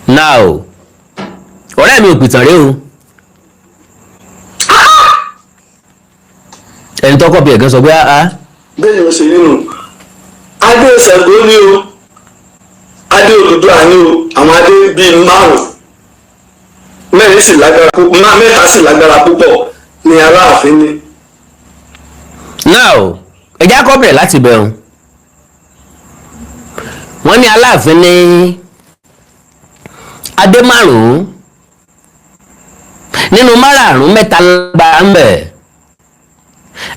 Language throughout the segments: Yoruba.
Now, ọ̀rẹ́ mi ò pìtàn rẹ o. Ẹni tọ́kọ̀ bí ẹ̀gán sọ pé ah. Bẹ́ẹ̀ ni ó ṣe nínú adé Ṣàngó ní o, adé Odùduwà ní o. Àwọn adé bíi márùn, mẹ́rin sì lágbára púpọ̀, mẹ́ta sì lágbára púpọ̀ ní Aláàfin ní. Now, ẹ̀já kọ́ bẹ̀rẹ̀ láti bẹ̀rù. Wọ́n ní Aláàfin ní adé márùn-ún. Nínú márààrún, mẹ́ta lágbára ń bẹ.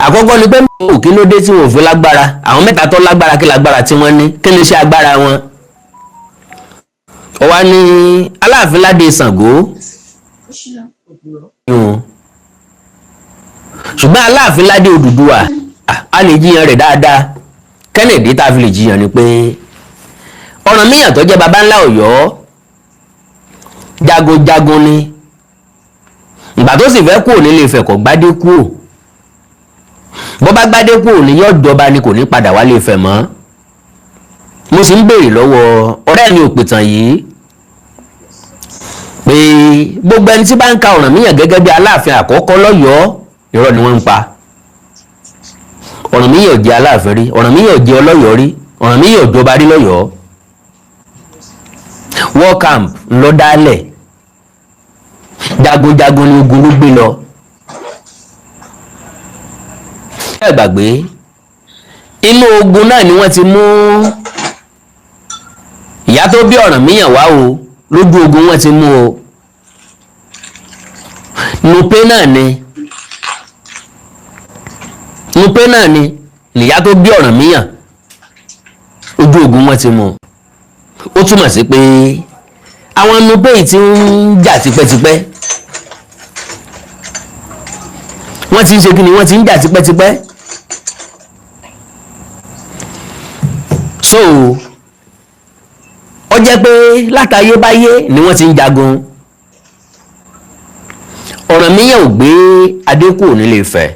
Àkọ́kọ́ ni pé mọ̀ kí ló dé tí wọn ò fi lágbára? Àwọn mẹ́ta tó lágbára, kí lágbára tí wọ́n ní? Kí ni iṣẹ́ agbára wọn? Ó wá ní Aláàfin ládé Ṣàngó, ṣùgbọ́n Aláàfin ládé Odùduwà, a lè jiyàn rẹ̀ dáadáa. Kennedy tá a fi lè jiyàn ni pé Ọ̀rànmíyàn tó jẹ́ baba ńlá Ọ̀yọ́, jagunjagun ni. Ìgbà tó sì fẹ́ kúrò nílé Ifẹ̀, kò gbádé kúrò. Bó bá gbádé kúrò ní, yóò jọba ni, kò ní padà wálé Ifẹ̀ mọ́. Mo sì ń béèrè lọ́wọ́ ọ̀rẹ́ mi òpìtàn yìí pé gbogbo ẹni tí bá ń ka Ọ̀rànmíyàn gẹ́gẹ́ bí Aláàfin àkọ́kọ́ lọ́yọ̀ọ́, irọ́ ni wọ́n ń pa. Ọ̀rànmíyàn ò jẹ́ Aláàfin rí, Ọ̀rànmíyàn ò jẹ́ ọlọ́yọ̀ọ́ rí, Ọ̀rànmíyàn ò jọba rí lọ́yọ̀ọ́. War camp ńlọ dálẹ̀, jagunjagun ni, ogun ló gbé lọ. Ẹ gbàgbé, inú ogun náà ni wọ́n ti mú ìyá tó bí Ọ̀rànmíyàn wá o. Lójú ogun wọ́n ti mú o. Nupe náà ni, Nupe náà ni nìyá tó bí Ọ̀rànmíyàn. Ojú ogun wọ́n ti mú. Ó túmọ̀ sí pé àwọn Nupe yìí ti ń jà tipẹ́tipẹ́. Wọ́n ti ń ṣe kí ni? Wọ́n ti ń jà tipẹ́tipẹ́. So ó jẹ́ pé látayébáyé ni wọ́n ti ń jagun. Ọ̀rànmíyàn ò gbé adé kúrò nílé Ifẹ̀,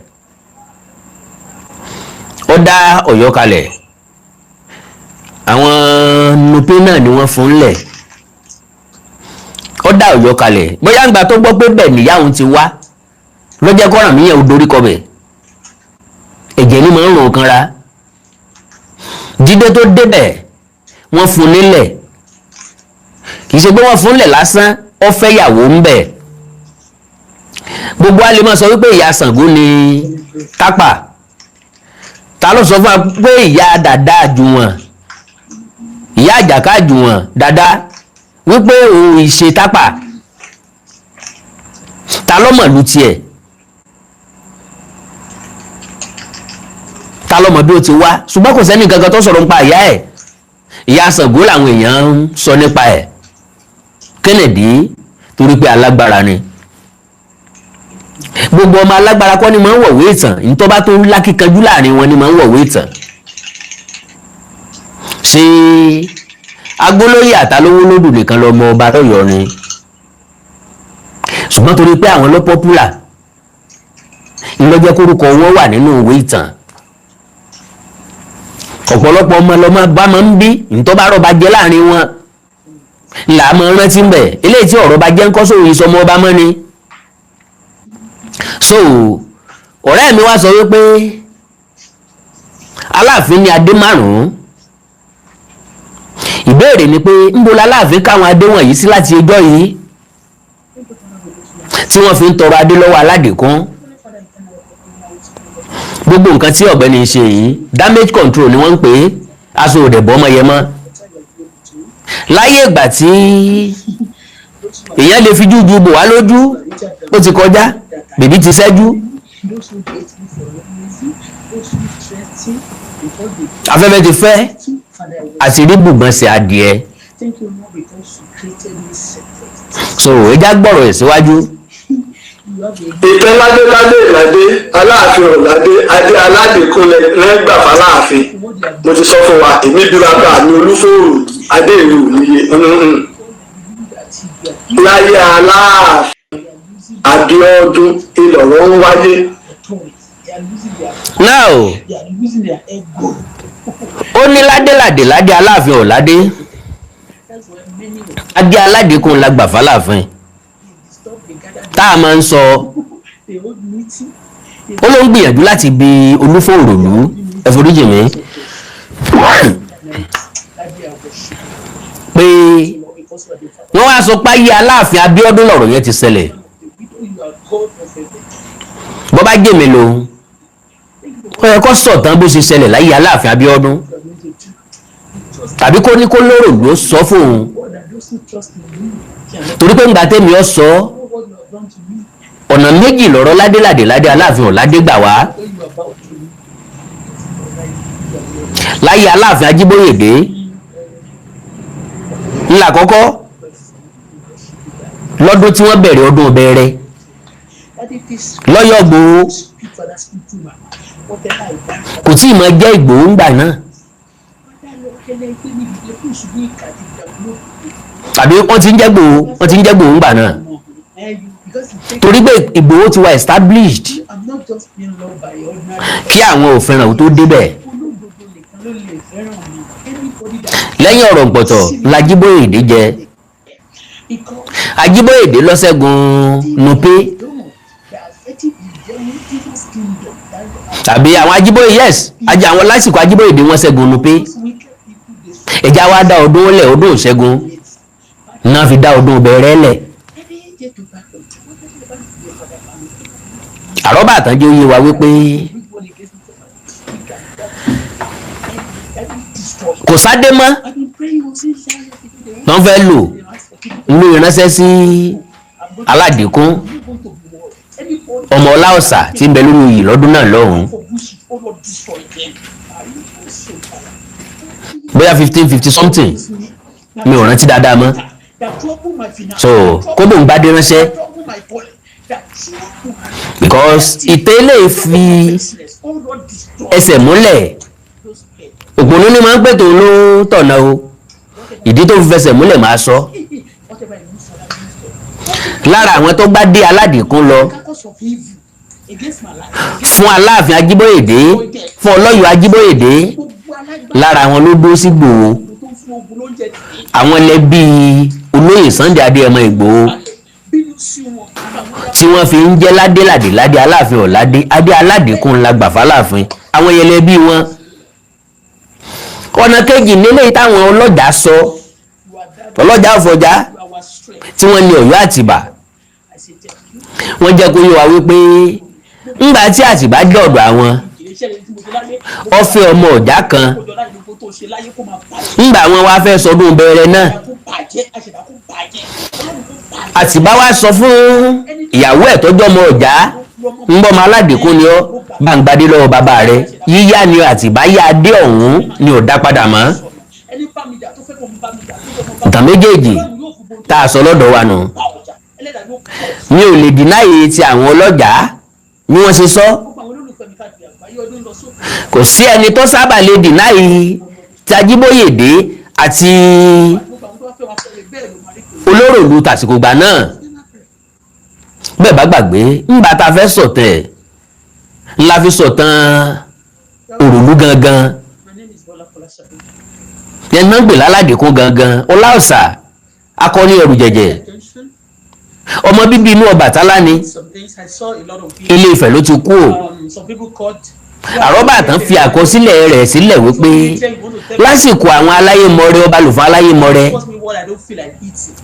ó dá Ọ̀yọ́ kalẹ̀. Àwọn Nupe náà ni wọ́n fún lẹ̀. Ó dá Ọ̀yọ́ kalẹ̀, bóyá ńgbà tó gbọ́ pé bẹ́ẹ̀ níyà òun ti wá ló jẹ́ k'Ọ̀rànmíyàn ó dorí kọbẹ̀. Ẹ̀jẹ̀ ni máa ń rùn kanra. Jídé tó débẹ̀, wọ́n fún nílẹ̀. Kì í ṣe pé wọ́n fún nílẹ̀ lásán, ó fẹ́ yàwó ń bẹ̀. Gbogbo a lè máa sọ wípé ìyá Ṣàngó ni Tápà. Ta ló sọ fún wa pé ìyá dàda àjùwọ̀n, ìyá àjàká àjùwọ̀n dàda, wípé òun ìṣe Tápà? Ta ló mọ̀ lu tiẹ̀? Ta ló mọ̀ bí ó ti wá? Ṣùgbọ́n kò sẹ́ni kankan tó sọ̀rọ̀ nípa ìyá ẹ̀. Ìyá Ṣàngó làwọn èèyàn ń sọ nípa ẹ̀. Kennedy, torí pé alágbára ni. Gbogbo ọmọ alágbára kọ́ ni máa ń wọ̀wé ìtàn. Ìtọ́ba tó ń lákìkanjú láàrin wọn ni máa ń wọ̀wé ìtàn. Ṣé agbólóyè àtàlówó lódù nìkan lọmọ ọba lọ́yọ̀ọ́ ni? Ṣùgbọ́n torí pé àwọn ló popular, ìlọ́jẹ́ kórúkọ wọn wà nínú ìwé ìtàn. Ọ̀pọ̀lọpọ̀ ọmọ lọmọ bá máa ń bí ntọ́ba rọba jẹ́ láàrin wọn là máa ń rántí ń bẹ̀. Eléyìí tí ọ̀rọ̀ bá jẹ́ ńkọ́ sóhun ìsọmọ ọba mọ́ ni. So ọ̀rẹ́ mi wá sọ wípé Aláàfin ní adé márùn-ún. Ìbéèrè ni pé ńbo l'Aláàfin káwọn adé wọ̀nyí sí láti ọjọ́ yìí tí wọ́n fi ń tọrọ adé lọ́wọ́ Aládìkún? Gbogbo nǹkan tí ọ̀gbẹ́ni ń ṣe yìí, damage control ni wọ́n ń pè é. Aṣọ òdẹ̀ bọ́ ọmọ yẹn mọ́. Láyé ìgbà tí èèyàn lè fi jújú bò wá lójú, ó ti kọjá, bèbí ti ṣẹ́jú, afẹ́fẹ́ ti fẹ́, àti rí bùgbọ́n sí adìẹ. So ẹja gbọ́rọ̀ ẹ̀ síwájú. Ìtàn ládéládé ìládé Aláàfin ọ̀ládé adé aládìkún lẹ́gbà fàláàfin. Mo ti sọ fún wa, èmi bí bàbá mi Olúfòòrò adé ìlú níye láyé Aláàfin Abíọ́dún ìlọ̀rọ̀ ń wáyé. Now, ó ní ládéládé ládé, Aláàfin ọ̀ládé. Adé aládìkún la gbà fáláàfin tá a máa ń sọ. Ó ló ń gbìyànjú láti bi Olúfòòròlú, ẹ foríjì mi, pé wọ́n wá sọ páyé Aláàfin Abíọ́dún lọ̀rọ̀ yẹn ti ṣẹlẹ̀. Bọ́ bá jèmi lòun, ó yẹ kó sọ̀tàn bó ṣe ṣẹlẹ̀ láyé Aláàfin Abíọ́dún, tàbí kó ní kó lóró ló sọ fóun, torí pé ńgbà tẹ́mi ọ sọ, ọ̀nà méjì lọ̀rọ̀ ládéládé ládé Aláàfin ọ̀ládé gbà wá. Láyé Aláàfin Ajíbóyèdé ńlá kọ́kọ́ lọ́dún tí wọ́n bẹ̀rẹ̀ ọdún bẹ̀rẹ̀ lọ́yọ̀ Ìgbòho, kò tí ì máa jẹ́ Ìgbòho ńgbà náà, tàbí wọ́n ti ń jẹ́ Ìgbòho, wọ́n ti ń jẹ́ Ìgbòho ńgbà náà, torí pé Ìgbòho ti wà established kí àwọn òfin rẹ̀ tó débẹ̀. Lẹ́yìn ọ̀rọ̀ pọ̀tọ̀ l'Ajíbóyèdé jẹ. Ajíbóyèdé lọ́sẹ̀gun Nupe tàbí àwọn Ajíbóyè, yes, ajá àwọn lásìkò Ajíbóyèdé wọ́n ṣẹ́gun Nupe. Ẹ̀já wa dá ọdún lẹ̀, ọdún òṣẹ́gun náà fi dá ọdún bẹ̀rẹ̀ lẹ̀. Àrọ́bà àtànjẹ́ oyè wa wípé kò sáde mọ́ wọ́n fẹ́ lò ń lo ìránṣẹ́ sí Aládìkún ọmọ Ọláọ̀sà tí ń bẹ lórí oyè lọ́dún náà lọ́hùn-ún, bóyá 1550 something, mi ò rántí dáadáa mọ́. So kó bóun bá dé ránṣẹ́, because ìtẹ́lẹ̀ fi ẹsẹ̀ múlẹ̀, òpònú ni máa ń pètò ló tọ̀nà o. Ìdí tó fi fẹsẹ̀ múlẹ̀ máa sọ. Lára àwọn tó gbá dé Aládìkún lọ fún Aláàfin Ajíbóyèdé, fún Ọlọ́yọ̀ Ajíbóyèdé, lára àwọn ló dúró sí Ìgbòho, àwọn ẹlẹ́bí olóyè Sunday Adéyẹmọ Ìgbòho tí wọ́n fi ń jẹ́ ládéládé ládé Aláàfin ọ̀ládé adé Aládìkún la gbà fáláàfin, àwọn ẹlẹ́bí wọn. Ọ̀nà kejì nílé táwọn ọlọ́jà sọ, ọlọ́jà ọ̀fọ̀já tí wọ́n ní Ọ̀yọ́ Àtìbà, wọ́n jẹ́ kó yé wa wípé ńgbà tí Àtìbà dé ọ̀dọ̀ àwọn, ó fẹ́ ọmọ ọ̀já kan. Ńgbà wọn wá fẹ́ sọdún bẹ̀rẹ̀ náà, Àtìbà wá sọ fún ìyàwó ẹ̀ tọ́jú ọmọ ọ̀já, ń bọ́ ọmọ Aládìkún ni ọ́, gbàǹgbàdé lọ́wọ́ bàbá rẹ̀, yíyá ni Àtìbà yá adé ọ̀hún ni ò dá padà mọ́. Ìtàn méjèèjì tá a sọ lọ́dọ̀ wa nù, mi ò lè dìnáyè ti àwọn ọlọ́jà bí wọ́n ṣe sọ. Kò sí ẹni tó sábà lè dìnáyè ti Ajíbóyèdé àti olóròlù tàsìkò gbà náà. Bẹ́ẹ̀ bá gbàgbé, ńgbà tá a fẹ́ sọ̀tẹ̀ ńlá fi sọ̀tàn òrùlú gangan yẹn náà ń gbè láládìkún gangan. Ọláọ̀sà akọni ẹrù jẹ̀jẹ̀, ọmọ bíbí inú Ọbàtálá ni, Ilé Ifẹ̀ ló ti kú o. Àrọ́bà tán fi àkọsílẹ̀ rẹ̀ sílẹ̀ wípé lásìkò àwọn aláyémọrẹ, ọba lùfọ́ aláyémọrẹ,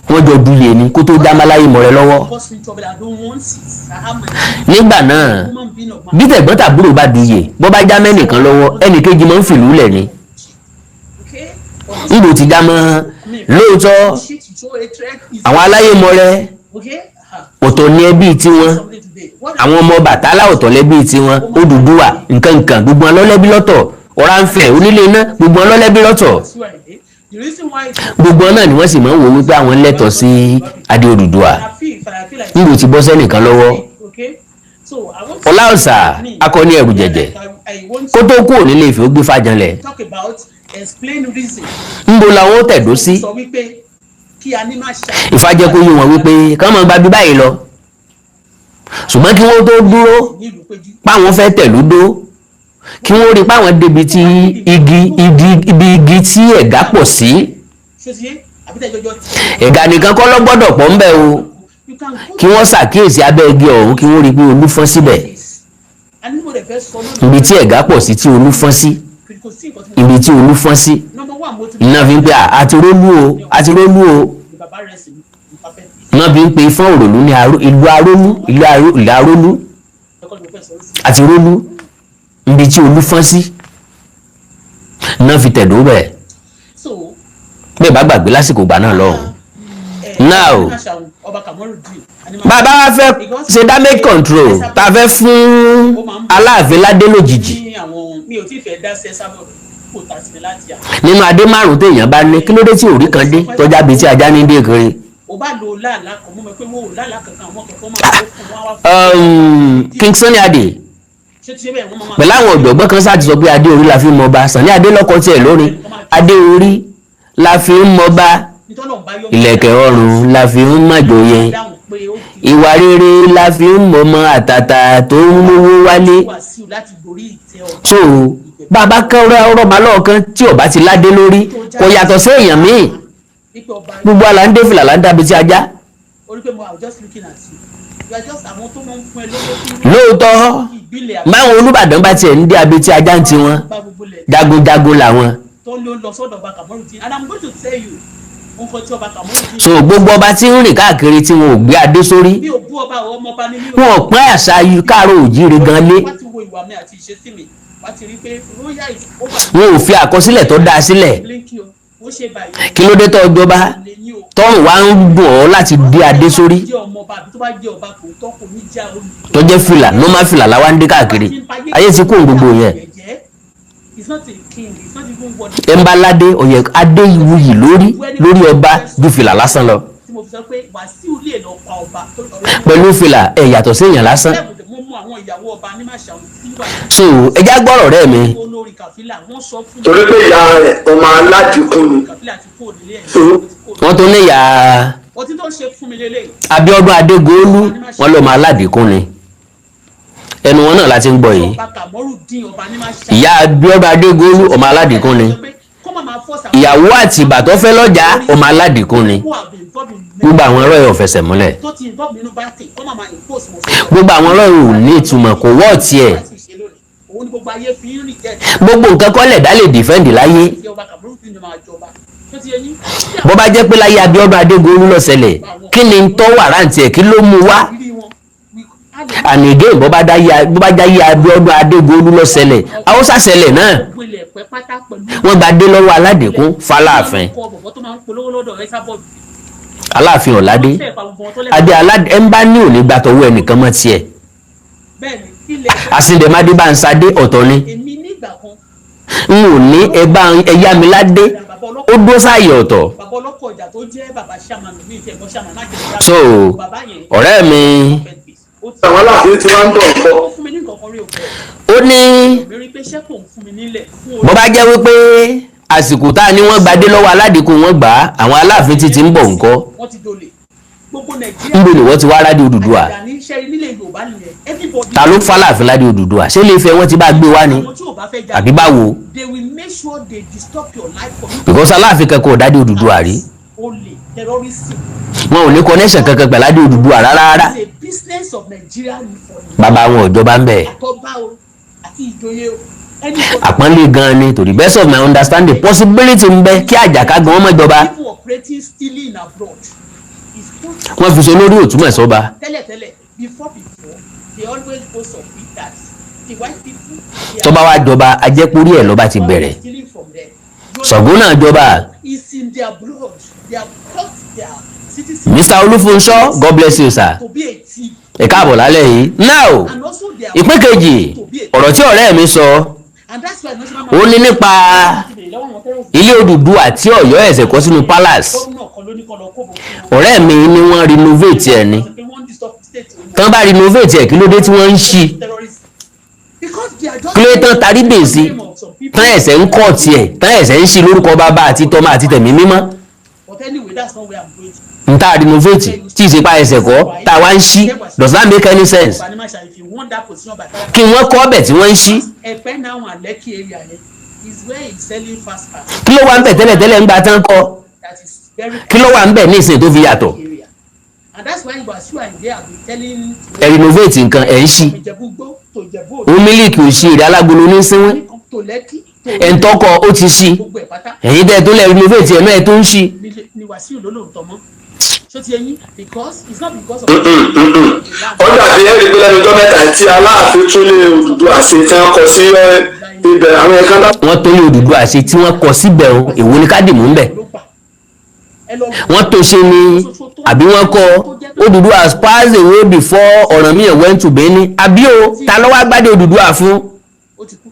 wọ́n jọ duyè ni kó tó dá máláyémọrẹ lọ́wọ́. Nígbà náà, bí tẹ̀gbọ́n tàbúrò bá duyè, bó bá já mẹ́nìkan lọ́wọ́, ẹnìkejì máa ń fìlú lẹ̀ ni. Níbo ti já mọ́ lóòótọ́, àwọn aláyémọrẹ ọ̀tọ̀ ní ẹbí tiwọn, àwọn ọmọ Ọbàtálá ọ̀tọ̀ lẹ́bí tiwọn, Odùduwà nkankan gbogbo wọn lọ́lẹ́bí lọ́tọ̀, Ọ̀rànfẹ̀ onílé iná gbogbo wọn lọ́lẹ́bí lọ́tọ̀. Gbogbo wọn náà ni wọ́n sì máa ń wò wípé àwọn lẹ́tọ̀ọ́ sí adé Odùduwà. Níbo ti bọ́ sẹ́nìkan lọ́wọ́. Ọláọ̀sà akọni ẹ̀rù jẹ̀jẹ̀, kó tó kúrò nílé Ifẹ̀ ó gbé fàjànlẹ̀. Ńbo làwọn ó tẹ̀dó sí? Ifá jẹ́ kó yé wọn wípé kán máa gba bí báyìí lọ, ṣùgbọ́n kí wọ́n tó dúró páwọn fẹ́ tẹ̀lú dó, kí wọ́n rí páwọn débi tí igi ibi igi tí ẹ̀gá pọ̀ sí. Ẹ̀gà nìkan kọ́ ló gbọ́dọ̀ pọ̀ ńbẹ̀ o. Kí wọ́n ṣàkíyèsí abẹ́ igi ọ̀hún, kí wọ́n rí i pé olú fọ́n síbẹ̀. Ibi tí ẹ̀gà pọ̀ sí, tí olú fọ́n sí, ibi tí olú fọ́n sí, iná fi ń pè àti rólú o, àti rólú o. Iná fi ń pe Ifọ̀n Òròlú ní ìlú Arólú, ìlú Arólú, àti rólú ibi tí olú fọ́n sí, iná fi tẹ̀dó bẹ̀. Bẹ́ẹ̀ bá gbàgbé lásìkò ìgbà náà lọ́hùn. Now, bàbá wa fẹ́ ṣe damage control, tá a fẹ́ fún Aláàfin ládé lójijì nínú adé márùn téèyàn bá ní, kí ló dé tí òrí kan dé tọ́já bíi tí ajá ní dé kiri? Ó bá lo láàlá kan, mo mọ̀ pé wọ́n ò láàlá kankan, àwọn kankan máa ń fún wọn wá fún King Sunny Adé ṣé ti ṣe bẹ́ẹ̀, wọ́n máa pẹ̀lú àwọn ọ̀jọ̀gbọ́n kan sáà ti sọ pé adé orí la fi ń mọba. Sunny Adé lọ́kọ tiẹ̀ lórí, adé orí la fi ń mọba, nítorí ọ̀n bá yọ ìlẹ̀kẹ̀ ọrùn la fi ń mọ̀jòyè, dáhùn pé ó ti ìwà rere la fi ń mọmọ àtàtà tó ń mówó wálé. Wàsíù láti gorí ìtẹ́ ọba. So bàbá kẹ́rẹ́ ọ̀rọ̀ bá lọ́ọ̀kan tí ó bá ti ládé lórí, kò yàtọ̀ sí èèyàn míì. Wípé ọba Gbogbo àlà ń dé fìlà là ń dábi tí ajá. Orí pé mo, I was just looking at you, you are just àwọn tó máa ń fún ẹ lówó fún Lóòótọ́, ìbílẹ̀ báwọn Olúbàdàn bá tiẹ̀ ń dé abetí ajá ń tiwọn, bá gbogbo lẹ̀ jagunjagun làwọn. Tó ló ń lọ sọ́dọ̀ ọba Kamorudeen, and I'm going to tell you nǹkan tí ọba Kamorudeen. So gbogbo ọba tí ń rìn káàkiri tí wọn ò gbé adé sórí, Mi ò bú ọba, àwọn ọmọ ọba ni mí. wọn ò pọ́n àṣà káàró òjíire gan lé. Wá ti wo ìwà mi àti ìṣesí mi, wá ti rí pé royal is over. Wọn ò fi àkọsílẹ̀ tó dáa sílẹ̀. Blinky o, ó ṣe báyìí. Kí ló dé tó jọba, lè ní o. tọrùn wá ń dùn ọ́ láti dé adé sórí, jẹ́ ọmọ ọba àbí tó bá jẹ́ ọba tòótọ́, kò ní já olùtọ́. tó jẹ́ fìlà, normal fìlà làwa ń dé káàkiri? Ayé ti kú òun gbogbo yẹn. He's not a king, he's not even worthy. Ẹ̀ ń bá ládé ọ̀yẹ̀, adé wuyì lórí lórí ọba ju fìlà lásán lọ. Tí mo fi sọ pé Wàsíù lè lọ pa ọba tó ọ̀rọ̀ Pẹ̀lú fìlà, ẹ̀ yàtọ̀ sí èèyàn lásán. Mo mú àwọn ìyàwó ọba ní Màṣàun tí wà So ẹ já gbọ́rọ̀ rẹ̀ mi. Olórí Kàfílà, wọ́n sọ fún Torí pé ìyá rẹ̀, ọmọ aládìkún ni. Kàfílà ti kúrò nílé ẹ̀, ti kúrò. Wọ́n tún ní ìyá Ọtí tó ń ṣe fún mi lélẹ̀. Abíọ́dún Adégòólú, wọn lọ́ọ́ máa aládìkún ni. Ẹnu wọn náà láti ń gbọ́ yìí. Ọba Kamorudeen, ọba ní Màṣàun. Ìyá Abíọ́dún Adégòólú, ọmọ aládìkún ni. Kó má máa force àwọn Ìyàwó àti ìbà tó fẹ́ lọ́jà, ọmọ aládìkún ni. who have been involved in Gbogbo àwọn ọ̀rọ̀ yẹn ò fẹsẹ̀ múlẹ̀. tó ti involve nínú bá tè, kó má máa impose wọn. Gbogbo àwọn ọ̀rọ̀ yẹn ò ní ìtumọ̀, kò wọ́ ọ̀tí ẹ̀. Òun ni gbogbo ayé fi ń rìn jẹ́. Gbogbo nǹkan kọ́lẹ̀ dá lè defend láyé. Tí ọba Kamorudeen ni máa jọba tó ti yẹ yín. Bó bá jẹ́ pé láyé Abíọ́dún Adégòólú ló ṣẹlẹ̀, kí ni tó wà rántí ẹ̀? Kí ló mú wá? Ìrírí wọn And again, bó bá jáyé Abíọ́dún Adégòólú ló ṣẹlẹ̀, Haúsá ṣẹlẹ̀ náà, gbogbo ilẹ̀ pẹ́ pátá pẹ̀lú wọ́n gba dé lọ́wọ́ aládìkún fàlàáfin. Kọ bọ̀bọ̀ tó máa ń polówó lọ́dọ̀ ẹ sábọ̀dù. Aláàfin ọ̀ládé Fẹ́ẹ̀ pa gbogbo wọn tó lẹ́nu. Adé aládé ẹ̀ ń bá ní òní gba tọwọ́ ẹnìkan mọ́ tiẹ̀. Bẹ́ẹ̀ ni, ilẹ̀ Àsìndẹ̀mádé bá ń sadé ọ̀tọ̀ ni. Èmi nígbà kan N ò ní ẹ bá ẹ yá mi ládé, ó dó sáàyè ọ̀tọ̀. Bàbá ọlọ́kọ̀ ọjà tó jẹ́ bàbá sàmánù ní ìfẹ́ ẹ̀gbọ́n sàmánù má jẹ́ So bàbá yẹn. ọ̀rẹ́ mi, Ó ti Àwọn aláàfin tí wọ́n ń bọ̀ ń bọ̀. ó fún mi ní nǹkan kan rí òkè. Ó ní Mi rí pé ṣé kò ń fún mi nílẹ̀ fún bó bá jẹ́ wípé àsìkò tá a ní wọ́n gbadé lọ́wọ́ aládìkún, wọ́n gbà á, àwọn aláàfin ti ti ń bọ̀ ńkọ́? Wọ́n ti dolè gbogbo Nàìjíríà. Ńbo ni wọ́n ti wá rádìí Odùduwà? Àjà ní iṣẹ́ nílẹ̀ Yorùbá nìyẹn, everybody. Ta ló fàlàfin ládìí Odùduwà? Ṣé lè fẹ́ wọ́n ti bá gbé wá ni, Àwọn tí ò bá fẹ́ jà, àbí báwo? they will make sure they disturb your life for you. Because aláàfin kankan ò dádìí Odùduwà rí. Olè, terrorism. Wọn ò ní connection kankan pẹ̀lú adé Odùduwà rárá rárá. It's a business of Nigeria for you. Bàbá wọn ò jọba ń bẹ̀. Àtọ́ba o àti ìjòyè o, anybody. Àpọ́nlé gan ni. To the best of my understanding, possibility ń bẹ kí Àjàká gan ọmọ ìjọba. People operating, stealing abroad is not. Wọ́n fi so lórí òtúmọ̀ sọ́ba. Tẹ́lẹ̀tẹ́lẹ̀, before, they always boast of it that the white people, they Tó bá wá jọba, ajẹ́pórí ẹ̀ lọ́ba ti bẹ̀rẹ̀. stealing from them. Ṣàngó náà jọba. It's in their blood. They have taught their citizens Mr. Olúfunṣọ́, God bless you, sir. to be a thief. Ẹ káàbọ̀ lálẹ́ yìí. Now, And also they are ìpín kejì to be a ọ̀rọ̀ tí ọ̀rẹ́ mi sọ, And that's why national ó ní nípa ilé Odùduwà tí Ọ̀yọ́ ẹ̀sẹ̀ kọ́ sínú palace. Gómìnà kan ló ní kọ́ lọ kó bò fún wọn. Ọ̀rẹ́ mi ní wọ́n renovate ẹ̀ ni. Pé wọ́n disturb state wọn. Tán bá renovate ẹ̀, kí ló dé tí wọ́n ń ṣí? Terrorists. Because they are just Kí ló dé tán tarí bèsì, tán ẹ̀sẹ̀ ń kọ́ tiẹ̀, tán ẹ̀sẹ̀ ń ṣí lórúkọ bàbá àti tọmọ àti tẹ̀mí mímọ́? But anyway, that's not where I'm going to. N tá renovate tí ìsèpá ẹsẹ̀ kọ́ tá a wá ń ṣí, does that make any sense? Animasha, if you want that position by fire. Kí wọ́n kọ́ ọbẹ̀ tí wọ́n ń ṣí. Ẹ̀pẹ́ now and Lekki area yẹn is where he's selling fast fast. Kí ló wà ń bẹ̀ tẹ́lẹ̀tẹ́lẹ̀ ń gba tán kọ́? That is Very Kí ló wà ń bẹ̀ ní ìsìn tó fi yàtọ̀? area. And that's why Wasiu Ayinde have been telling Ẹ renovate nǹkan, ẹ̀ ń ṣí. Ìjẹ̀bú Igbó to Ìjẹ̀bú Òde, Òun mílíkì ò ṣí rẹ̀, alágolo ní sínwín. to Lẹ́kí to Ẹ̀ ń tọkọ ó ti ṣí. Gbogbo ẹ̀ pátá Ẹ̀yin tẹ́ ẹ tó lẹ̀ renovate ẹ̀ náà, ẹ̀ tó ń ṣí. Ni Wasiu ló lóun tọmọ. Ṣó ti eyín? Because it's not because of Ó dàbí ẹ̀rí pé lẹ́nu ọjọ́ mẹ́ta tí Aláàfin tún lé Odùduwà ṣe tí wọ́n kọ sí ibẹ̀, àwọn ẹ̀ka bá Wọ́n tó ní Odùduwà ṣe tí wọ́n kọ síbẹ̀ o, èwo ni ká dìmú ń bẹ̀? Ló pa ẹ lọ. Wọ́n tó ṣe ni àbí wọ́n kọ Odùduwà has passed away before Ọ̀rànmíyàn went to Benin, àbí o? Ta ló wá gbádé Odùduwà fún? Ó ti kú.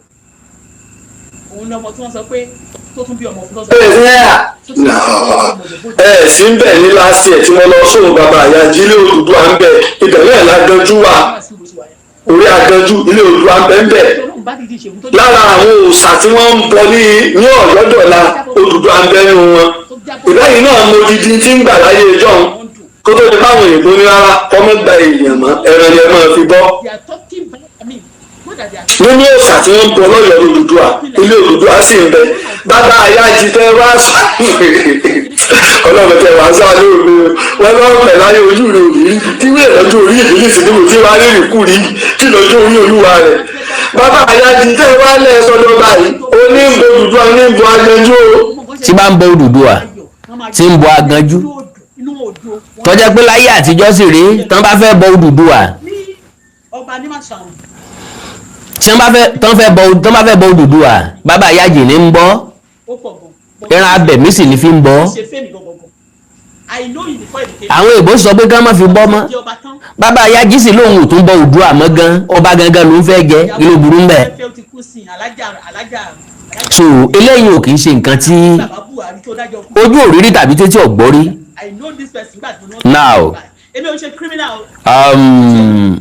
Òun ni ọmọ tí wọ́n sọ pé tó tún bí ọmọ fún lọ́sọ̀. Ẹ ẹ sí ń bẹ̀ ní last year tí wọ́n lọ sóhun bàbá àyájí, ilé Odùduwà ń bẹ̀, ibẹ̀ náà láganjú wà, orí aganjú ilé Odùduwà ń bẹ̀ ń bẹ̀. Lára àwọn òòṣà tí wọ́n ń bọ ní Ọ̀yọ́dọ̀la, Odùduwà ń bẹ nínú wọn. Ìbẹ́yìn náà mo didi tí ń gbà láyé ìjọ́un kó tó di báwọn òyìnbó ní rárá, kọ́mọ́ gba èèyàn mọ́, ẹran ni ẹ máa fi bọ́. Nínú òòṣà tí wọ́n ń bọ lọ́yọ̀ọ́ Odùduwà, ilé Odùduwà sì ń bẹ. Bàbá àyájí tẹ wá sọ, Ọlọ́run tẹ wá sá lóru wọn lọ́rùn pẹ̀ láyé ojú rẹ̀ òní rí tí wíyẹ̀ lọ́jọ́ orí ìbílẹ̀ sí níbo tí wàá rírì kú rí tí lọ́jọ́ orí olúwa rẹ̀. Bàbá àyájí tẹ wá lẹ́ sọ́dọ̀ báyìí, oní ń bọ Odùduwà, ní ń bọ aganjú o. Tí bá ń bọ Odùduwà, tí ń bọ aganjú, tó jẹ́ pé láyé àtijọ́ sì rí, tán bá fẹ́ bọ Odùduwà, Ní ọba ní Màṣàun. tí wọ́n bá fẹ́ tán fẹ́ bọ tán bá fẹ́ bọ Odùduwà, bàbá àyájì ní ń bọ́. Ó pọ̀ gan. Ẹran abẹ̀mí sì ní fi ń bọ́. Ṣe fẹ́mi gangan. I know you before you became. Àwọn èèbó sọ pé ká má fi bọ́ mọ́. Jẹ́ ọba tán. Bàbá àyájí sì lóun ò tún bọ Oòduà mọ́ gan, ọba gangan ló ń fẹ́ jẹ. Kí ló burú ń bẹ̀? Fẹ́ ó ti kú sí alájà alájà. So eléyìí ò kì í ṣe nǹkan tí Bàbá Buhari tó dájọ́ kú. ojú òrírí tàbí tètè ọ̀gbọ́rí. I know this person gbà tó. Now. Èmi ò ń ṣe criminal.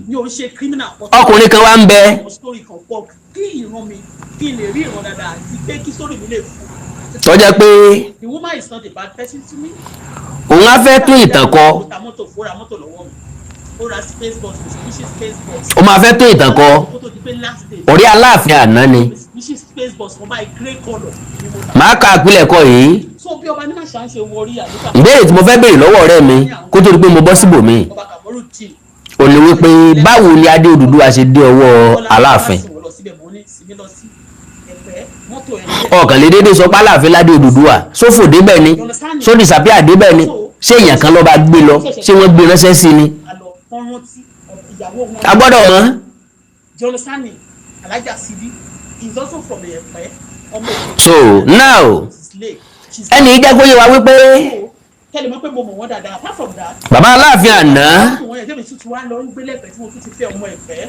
Mi ò ń ṣe criminal. Ọkùnrin kan wá ń bẹ. Àwọn story kan pọ̀ kí ìran mi kí n lè rí ìran dáadáa àti pé kí story mi lè fún. Tó jẹ́ pé The woman is not a bad person to me. òun á fẹ́ tún ìtàn kọ. Ó ta mọ́tò, ó ra mọ́tò lọ́wọ́ mi. Ó ra space bus, Mitsubishi space bus. Ó máa fẹ́ tún ìtàn kọ. Kó tó di pé last day. Ọ̀rẹ́ Aláàfin àná ni. Mitsubishi space bus kan báyìí, grey colour ni mo ta. Màá ka àpilẹ̀kọ yìí. So bí ọba ní màṣá ń ṣe wọrí àdúgbò. Ìbéèrè tí mo fẹ́ béèrè lọ́wọ́ ọ̀rẹ́ mi kó tó di pé mo bọ́ síbòmíì Ọba Kàmọ́rù tí. ò ní wípé, báwo ni adé Odùduwà ṣe dé ọwọ́ Aláàfin? Ọ̀kàn lè déédéé sọ pé Aláàfin ládé Odùduwà sófò débẹ̀ ni, só disappear débẹ̀ ni. Ṣé èèyàn kan ló bá gbé lọ? Ṣé wọ́n gbé ránṣẹ́ sí ni? A gbọ́dọ̀ mọ̀. Jọlọsani Alhaja Sidi is also from Ẹ̀pẹ́ ọmọ Èkó. So now, ẹnì yìí jẹ́ kó yé wa wípé Kẹ́lẹ̀ mọ̀ pé mo mọ̀ wọ́n dáadáa. Apart from that, bàbá Aláàfin àná, wọ́n yẹn tẹ́mi tuntun wá lọ ń gbélé Ẹ̀pẹ́ tí mo tún ti fẹ́ ọmọ Ẹ̀pẹ́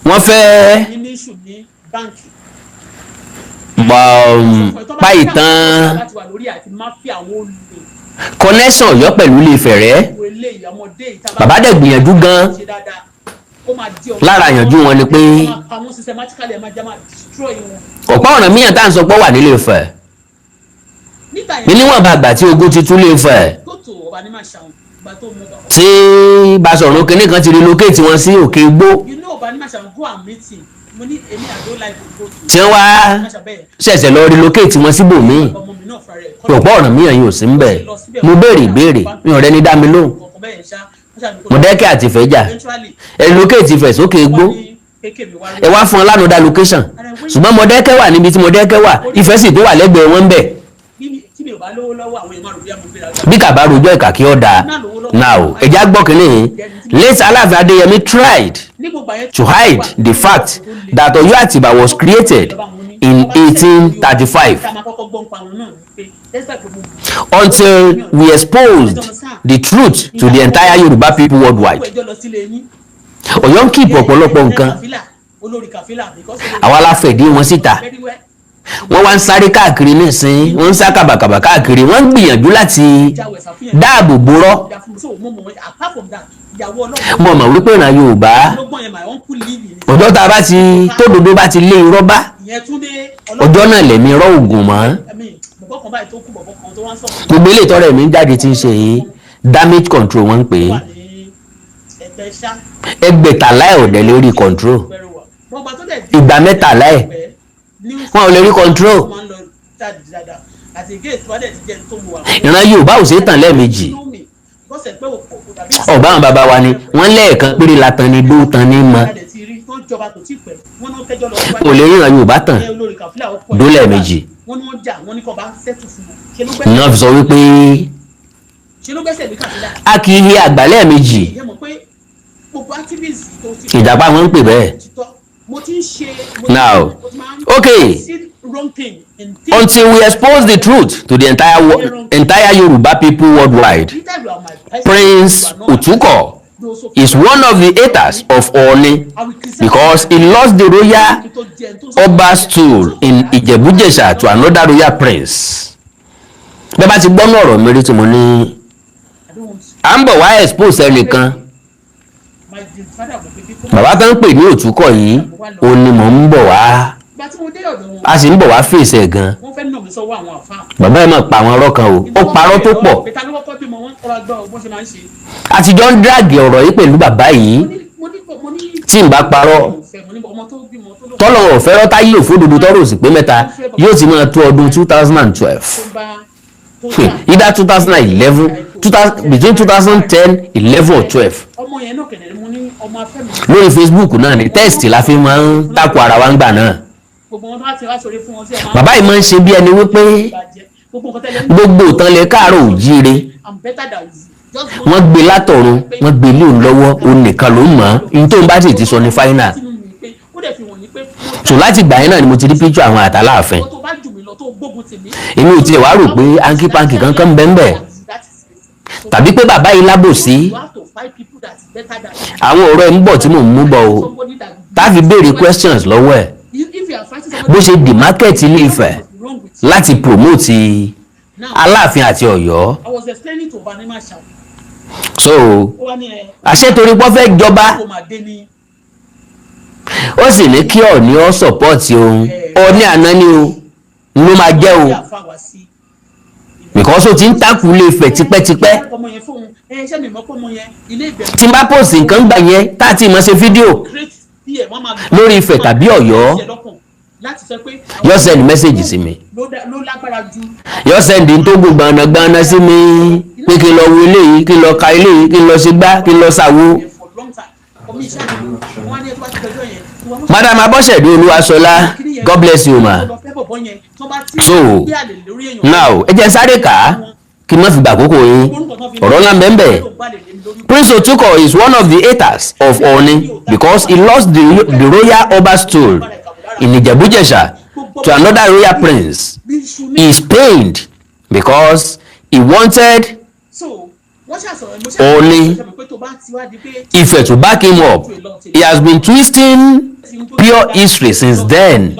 wọ́n fẹ́ ní issue ní báǹkì. pa ìtàn Láti wà lórí àti máfíà àwọn olè connection Ọ̀yọ́ pẹ̀lú Ilé-Ifẹ̀ rẹ̀. wo eléyìí ọmọdé ìta bá Bàbá dẹ̀ gbìyànjú gan. ṣe dáadáa, ó máa di ọmọ. Lára ìyànjú wọn ni pé Ó máa pa wọ́n systematically, ẹ máa jẹ́ máa destroy wọn. ọ̀pá Ọ̀rànmíyàn tá à ń sọ pé wà nílé Ifẹ̀ Nígbà ní yẹn, níwọ̀nba àgbà tí ogun ti tú Ilé Ifẹ̀, go to ọba ní Màṣàun ìgbà tó mú ọba. tí Basọ̀run kínní kan ti relocate wọn sí Òkè Igbó, You know ọba ní Màṣàun, go and meet him. Mo ní èmi, I don't like to go to. tí wọ́n wá Màṣàun bẹ́ẹ̀. ṣẹ̀ṣẹ̀ lọ relocate wọn síbòmíì, Ọmọ mi náà fúnra rẹ̀. ọ̀pá Ọ̀rànmíyàn yìí ò sí ń bẹ̀. Mo béèrè ìbéèrè, mi ò rẹ́ni dá mi lóhùn. Kọ̀ọ̀kan bẹ́ẹ̀ ṣá, wọ́n ṣàmì kó. Mọ̀dẹ́kẹ́ àti Ìfẹ́jà Eventually, relocate Ifẹ̀ sókè Igbó. wọ́n ní kéèké mi wá rí. Ẹ wá fún ọ lánàá location, ṣùgbọ́n Mọ̀dẹ́kẹ́ wà níbi tí Mọ̀dẹ́kẹ́ wà, Ifẹ̀ sì tó wà lẹ́gbẹ̀ẹ́ wọn ń bẹ̀. Tí mi ò bá lówó lọ́wọ́, àwọn èèyàn máa rò bí àmọ́ gbéra. Bí kàbá rojọ́ ìkà kí ó dáa. Now, ẹ̀já gbọ́ kínní. Late Aláàfin Adéyẹmí tried Ní gbogbo àyẹ̀ to hide the fact that Ọ̀yọ́ Àtìbà was created in 1835 Tá a máa kọ́kọ́ gbọ́ ń pa àwọn náà ni pé despite gbogbo until we exposed the truth to the entire Yorùbá people worldwide. Ẹjọ́ lọ sílé yín. Ọ̀yọ́ ń keep ọ̀pọ̀lọpọ̀ nǹkan. Kàfílà, olórí Kàfílà, because Àwa la fẹ̀dí wọn síta. Very well. Wọ́n wá ń sáré káàkiri nísìnyí, wọ́n ń sá kàbàkàbà káàkiri, wọ́n ń gbìyànjú láti Jáwé ṣàfihàn. dáàbò borọ́. Ìyá fún mi, so mo mọ̀ wọ́n. Apart from that, ìyàwó ọlọ́gbọ́n. Mo mọ̀ wípé ìran Yorùbá, Ọlọ́gbọ́n yẹn, my uncle live in. ọjọ́ tá a bá ti tódodo bá ti lé irọ́ bá, Ìyẹn Túndé. ọjọ́ náà lẹ̀mí irọ́ ògùn mọ́. I mean, bọ̀bọ̀ kan báyìí tó kú, bọ̀bọ̀ kan tó wá ń sọ̀rọ̀. Gbogbo ilé ìtọ́rẹ̀ mi ń jáde tí ń ṣe yìí, damage control wọ́n ń pè é. Wà ní Ẹ̀pẹ́ ṣá. Ẹgbẹ̀tàlá ẹ̀ ò dẹ̀ lè rí control. Very well. Bọ́gbà tó dẹ̀ dé Ìgbà mẹ́tàlá ẹ̀ Ẹ̀pẹ́, wọn ò lè rí control. Wọ́n máa ń lọ jáde dáadáa. Ìran Yorùbá ò ṣeé tàn lẹ́ẹ̀mejì. Ọ̀gbọ́n àwọn bàbá wa ni wọ́n lẹ́ẹ̀kan péré la tan ni dó tan ní mọ́. Kò lè ríran Yorùbá tàn dó lẹ́ẹ̀mejì. Náà fi sọ wípé a kì í hi àgbà lẹ́ẹ̀mejì. Ìjàpá wọn ń pè bẹ́ẹ̀. Now, okay, until we expose the truth to the entire Yoruba people worldwide, Prince Otuko is one of the haters of Ooni because he lost the royal Oba stool in Ijebu-Jesha to another royal prince. Bẹ́ẹ̀ bá ti gbọ́ ní ọ̀rọ̀ mi rí tí mo ní à ń bọ̀ wá expose ẹnìkan, bàbá tó ń pè ní Òtúkọ̀ yìí, òun ni mò ń bọ̀ wá, a sì ń bọ̀ wá fèsì ẹ̀ gan. Bàbá yẹn máa pa àwọn ọ̀rọ̀ kan o, ó parọ́ tó pọ̀. Àtijọ́ ń drag ọ̀rọ̀ yìí pẹ̀lú bàbá yìí. Tí n bá parọ́, tọ́lọ̀ ọ̀fẹ́rọ́ táyé òfódodo tọ́rọ̀ òsì pé mẹ́ta, yóò ti máa tó ọdún 2012, either 2011, between 2010, 11 or 12. Lórí Facebook náà ni text la fi máa ń takò ara wa ń gbà náà. Bàbá yìí máa ń ṣe bí ẹni wípé gbogbo ìtàn lè káàárọ̀ òjíire, wọ́n gbé látọ̀run, wọ́n gbé lé òun lọ́wọ́, òun nìkan ló mọ̀ ọ́n, ní tóun bá sì ti sọ ní final. So láti gbà yẹn náà ni mo ti rí píṣọ àwọn àtàláàfin. Èmi ò tiẹ̀ wá rò pé hanky panky kankan bẹ́ẹ̀ bẹ́ẹ̀ tàbí pé bàbá yìí lábòsí. Àwọn ọ̀rọ̀ ẹ̀ ń bọ̀ tí mò ń mú bọ̀ o, tá a fi béèrè questions lọ́wọ́ ẹ̀, bó ṣe di market Ilé Ifẹ̀ láti promote Aláàfin àti Ọ̀yọ́. So àṣẹ torí pé ó fẹ́ jọba, ó sì ní kí Ọ̀ọ̀ni ó support òun. Ọ̀ọ̀ni àná ni o ló máa jẹ́ o, because ó ti ń takù Ilé Ifẹ̀ tipẹ́tipẹ́. Tí n bá post nǹkan gbà yẹn, tá a ti mọ̀ ṣe fídíò lórí Ifẹ̀ tàbí Ọ̀yọ́, yóò send message sí mi, yóò send tó gbogbo gbanagbana sí mi pé kí n lọ wo eléyìí, kí n lọ ka eléyìí, kí n lọ ṣe gbá, kí n lọ ṣàwo. Madam Abọ́sẹ̀dé Olúwaṣọlá, God bless you, ma. So now, ẹ jẹ́ sáré kà á kí n má fi gbà àkókò yín. Ọ̀rọ̀ ńlá bẹ́ẹ̀. Prince Otuko is one of the haters of Ooni because he lost the royal Oba stool in Ijebu-Jesha to another royal prince. He is pained because he wanted Ooni Ife to back him up. He has been twisting pure history since then.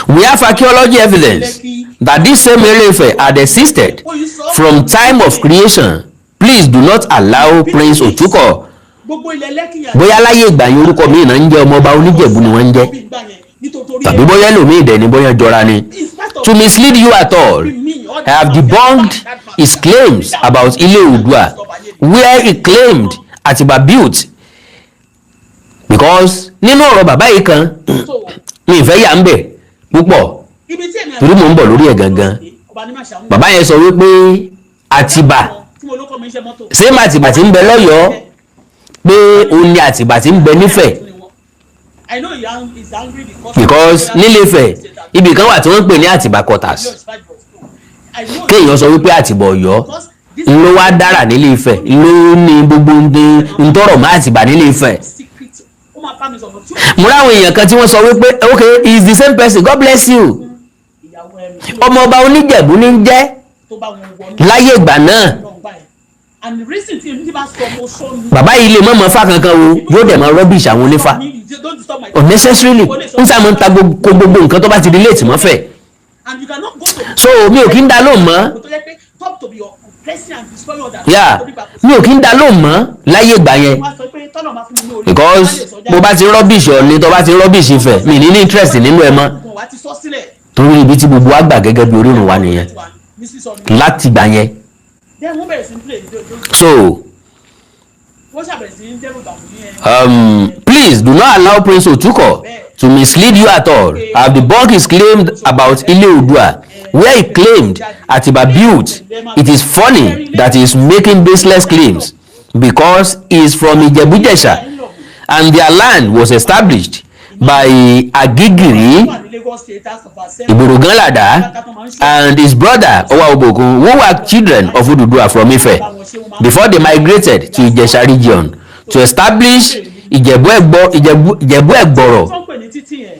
We have archaeology evidence that this same Ile-Ife had existed from time of creation. Please do not allow Prince Otuko, bóyá láyé ìgbà yẹn orúkọ míì náà ń jẹ́, ọmọọba Oníjẹ̀bú ni wọ́n ń jẹ́, tàbí bóyá ẹlòmíì dẹ̀ ni, bóyá jọra ni, to mislead you at all. I have debunked his claims about Ile Oòduà, where he claimed Atiba built, because nínú ọ̀rọ̀ bàbá yìí kan, mi ìfẹ́ yà ń bẹ̀ púpọ̀ torí mò ń bọ̀ lórí ẹ̀ gangan. Bàbá yẹn sọ wípé Àtìbà, ṣé Àtìbà tí ń bẹ lọ́yọ̀ọ́, pé òun ni Àtìbà tí ń bẹ nífẹ̀ẹ́, because nílé Ifẹ̀, ibì kan wà tí wọ́n ń pè ní Àtìbà quarters. Kéèyàn sọ wípé Àtìbà Ọ̀yọ́ ló wá dára nílé Ifẹ̀, ló ní gbogbo ntọ́rọ̀ mọ́ Àtìbà nílé Ifẹ̀. Mo ráwọn èèyàn kan tí wọ́n sọ wípé okay, he is the same person. God bless you. Ọmọ ọba Oníjẹ̀bú ní jẹ́ láyé ìgbà náà. Bàbá yìí lè mọ̀mọ́ fá kankan o, yóò dẹ̀ máa rubbish àwọn onífá unnecessarily, ń sá máa ń ta gbogbo nǹkan tó bá ti relate mọ́fẹ̀. So mi ò kí ń da lóhùn mọ́. Yà, mi ò kí ń da lóhùn mọ́ láyé ìgbà yẹn, because bó bá ti rubbish Ọ̀ọ̀ni, tó bá ti rubbish Ifẹ̀, mi ní interest nínú ẹ mọ́, torí ibi tí gbogbo wa gbà gẹ́gẹ́ bí orírun wa nìyẹn láti gbà yẹn. So please do not allow Prince Otuko to mislead you at all. I have debunked his claim about Ile Oodua, where he claimed Atiba built. It is funny that he is making baseless claims because he is from Ijebu-Jesha and their land was established by Agigiri Wà ní Lagos State House of Assembly. Igboroganlada and his brother Owa Obokun, who were children of Oduduwa from Ife before they migrated to Ijesha region to establish Ijebu Egbo, Ijebu, Ijebu Egboro, Tó ń pè ní títì yẹn,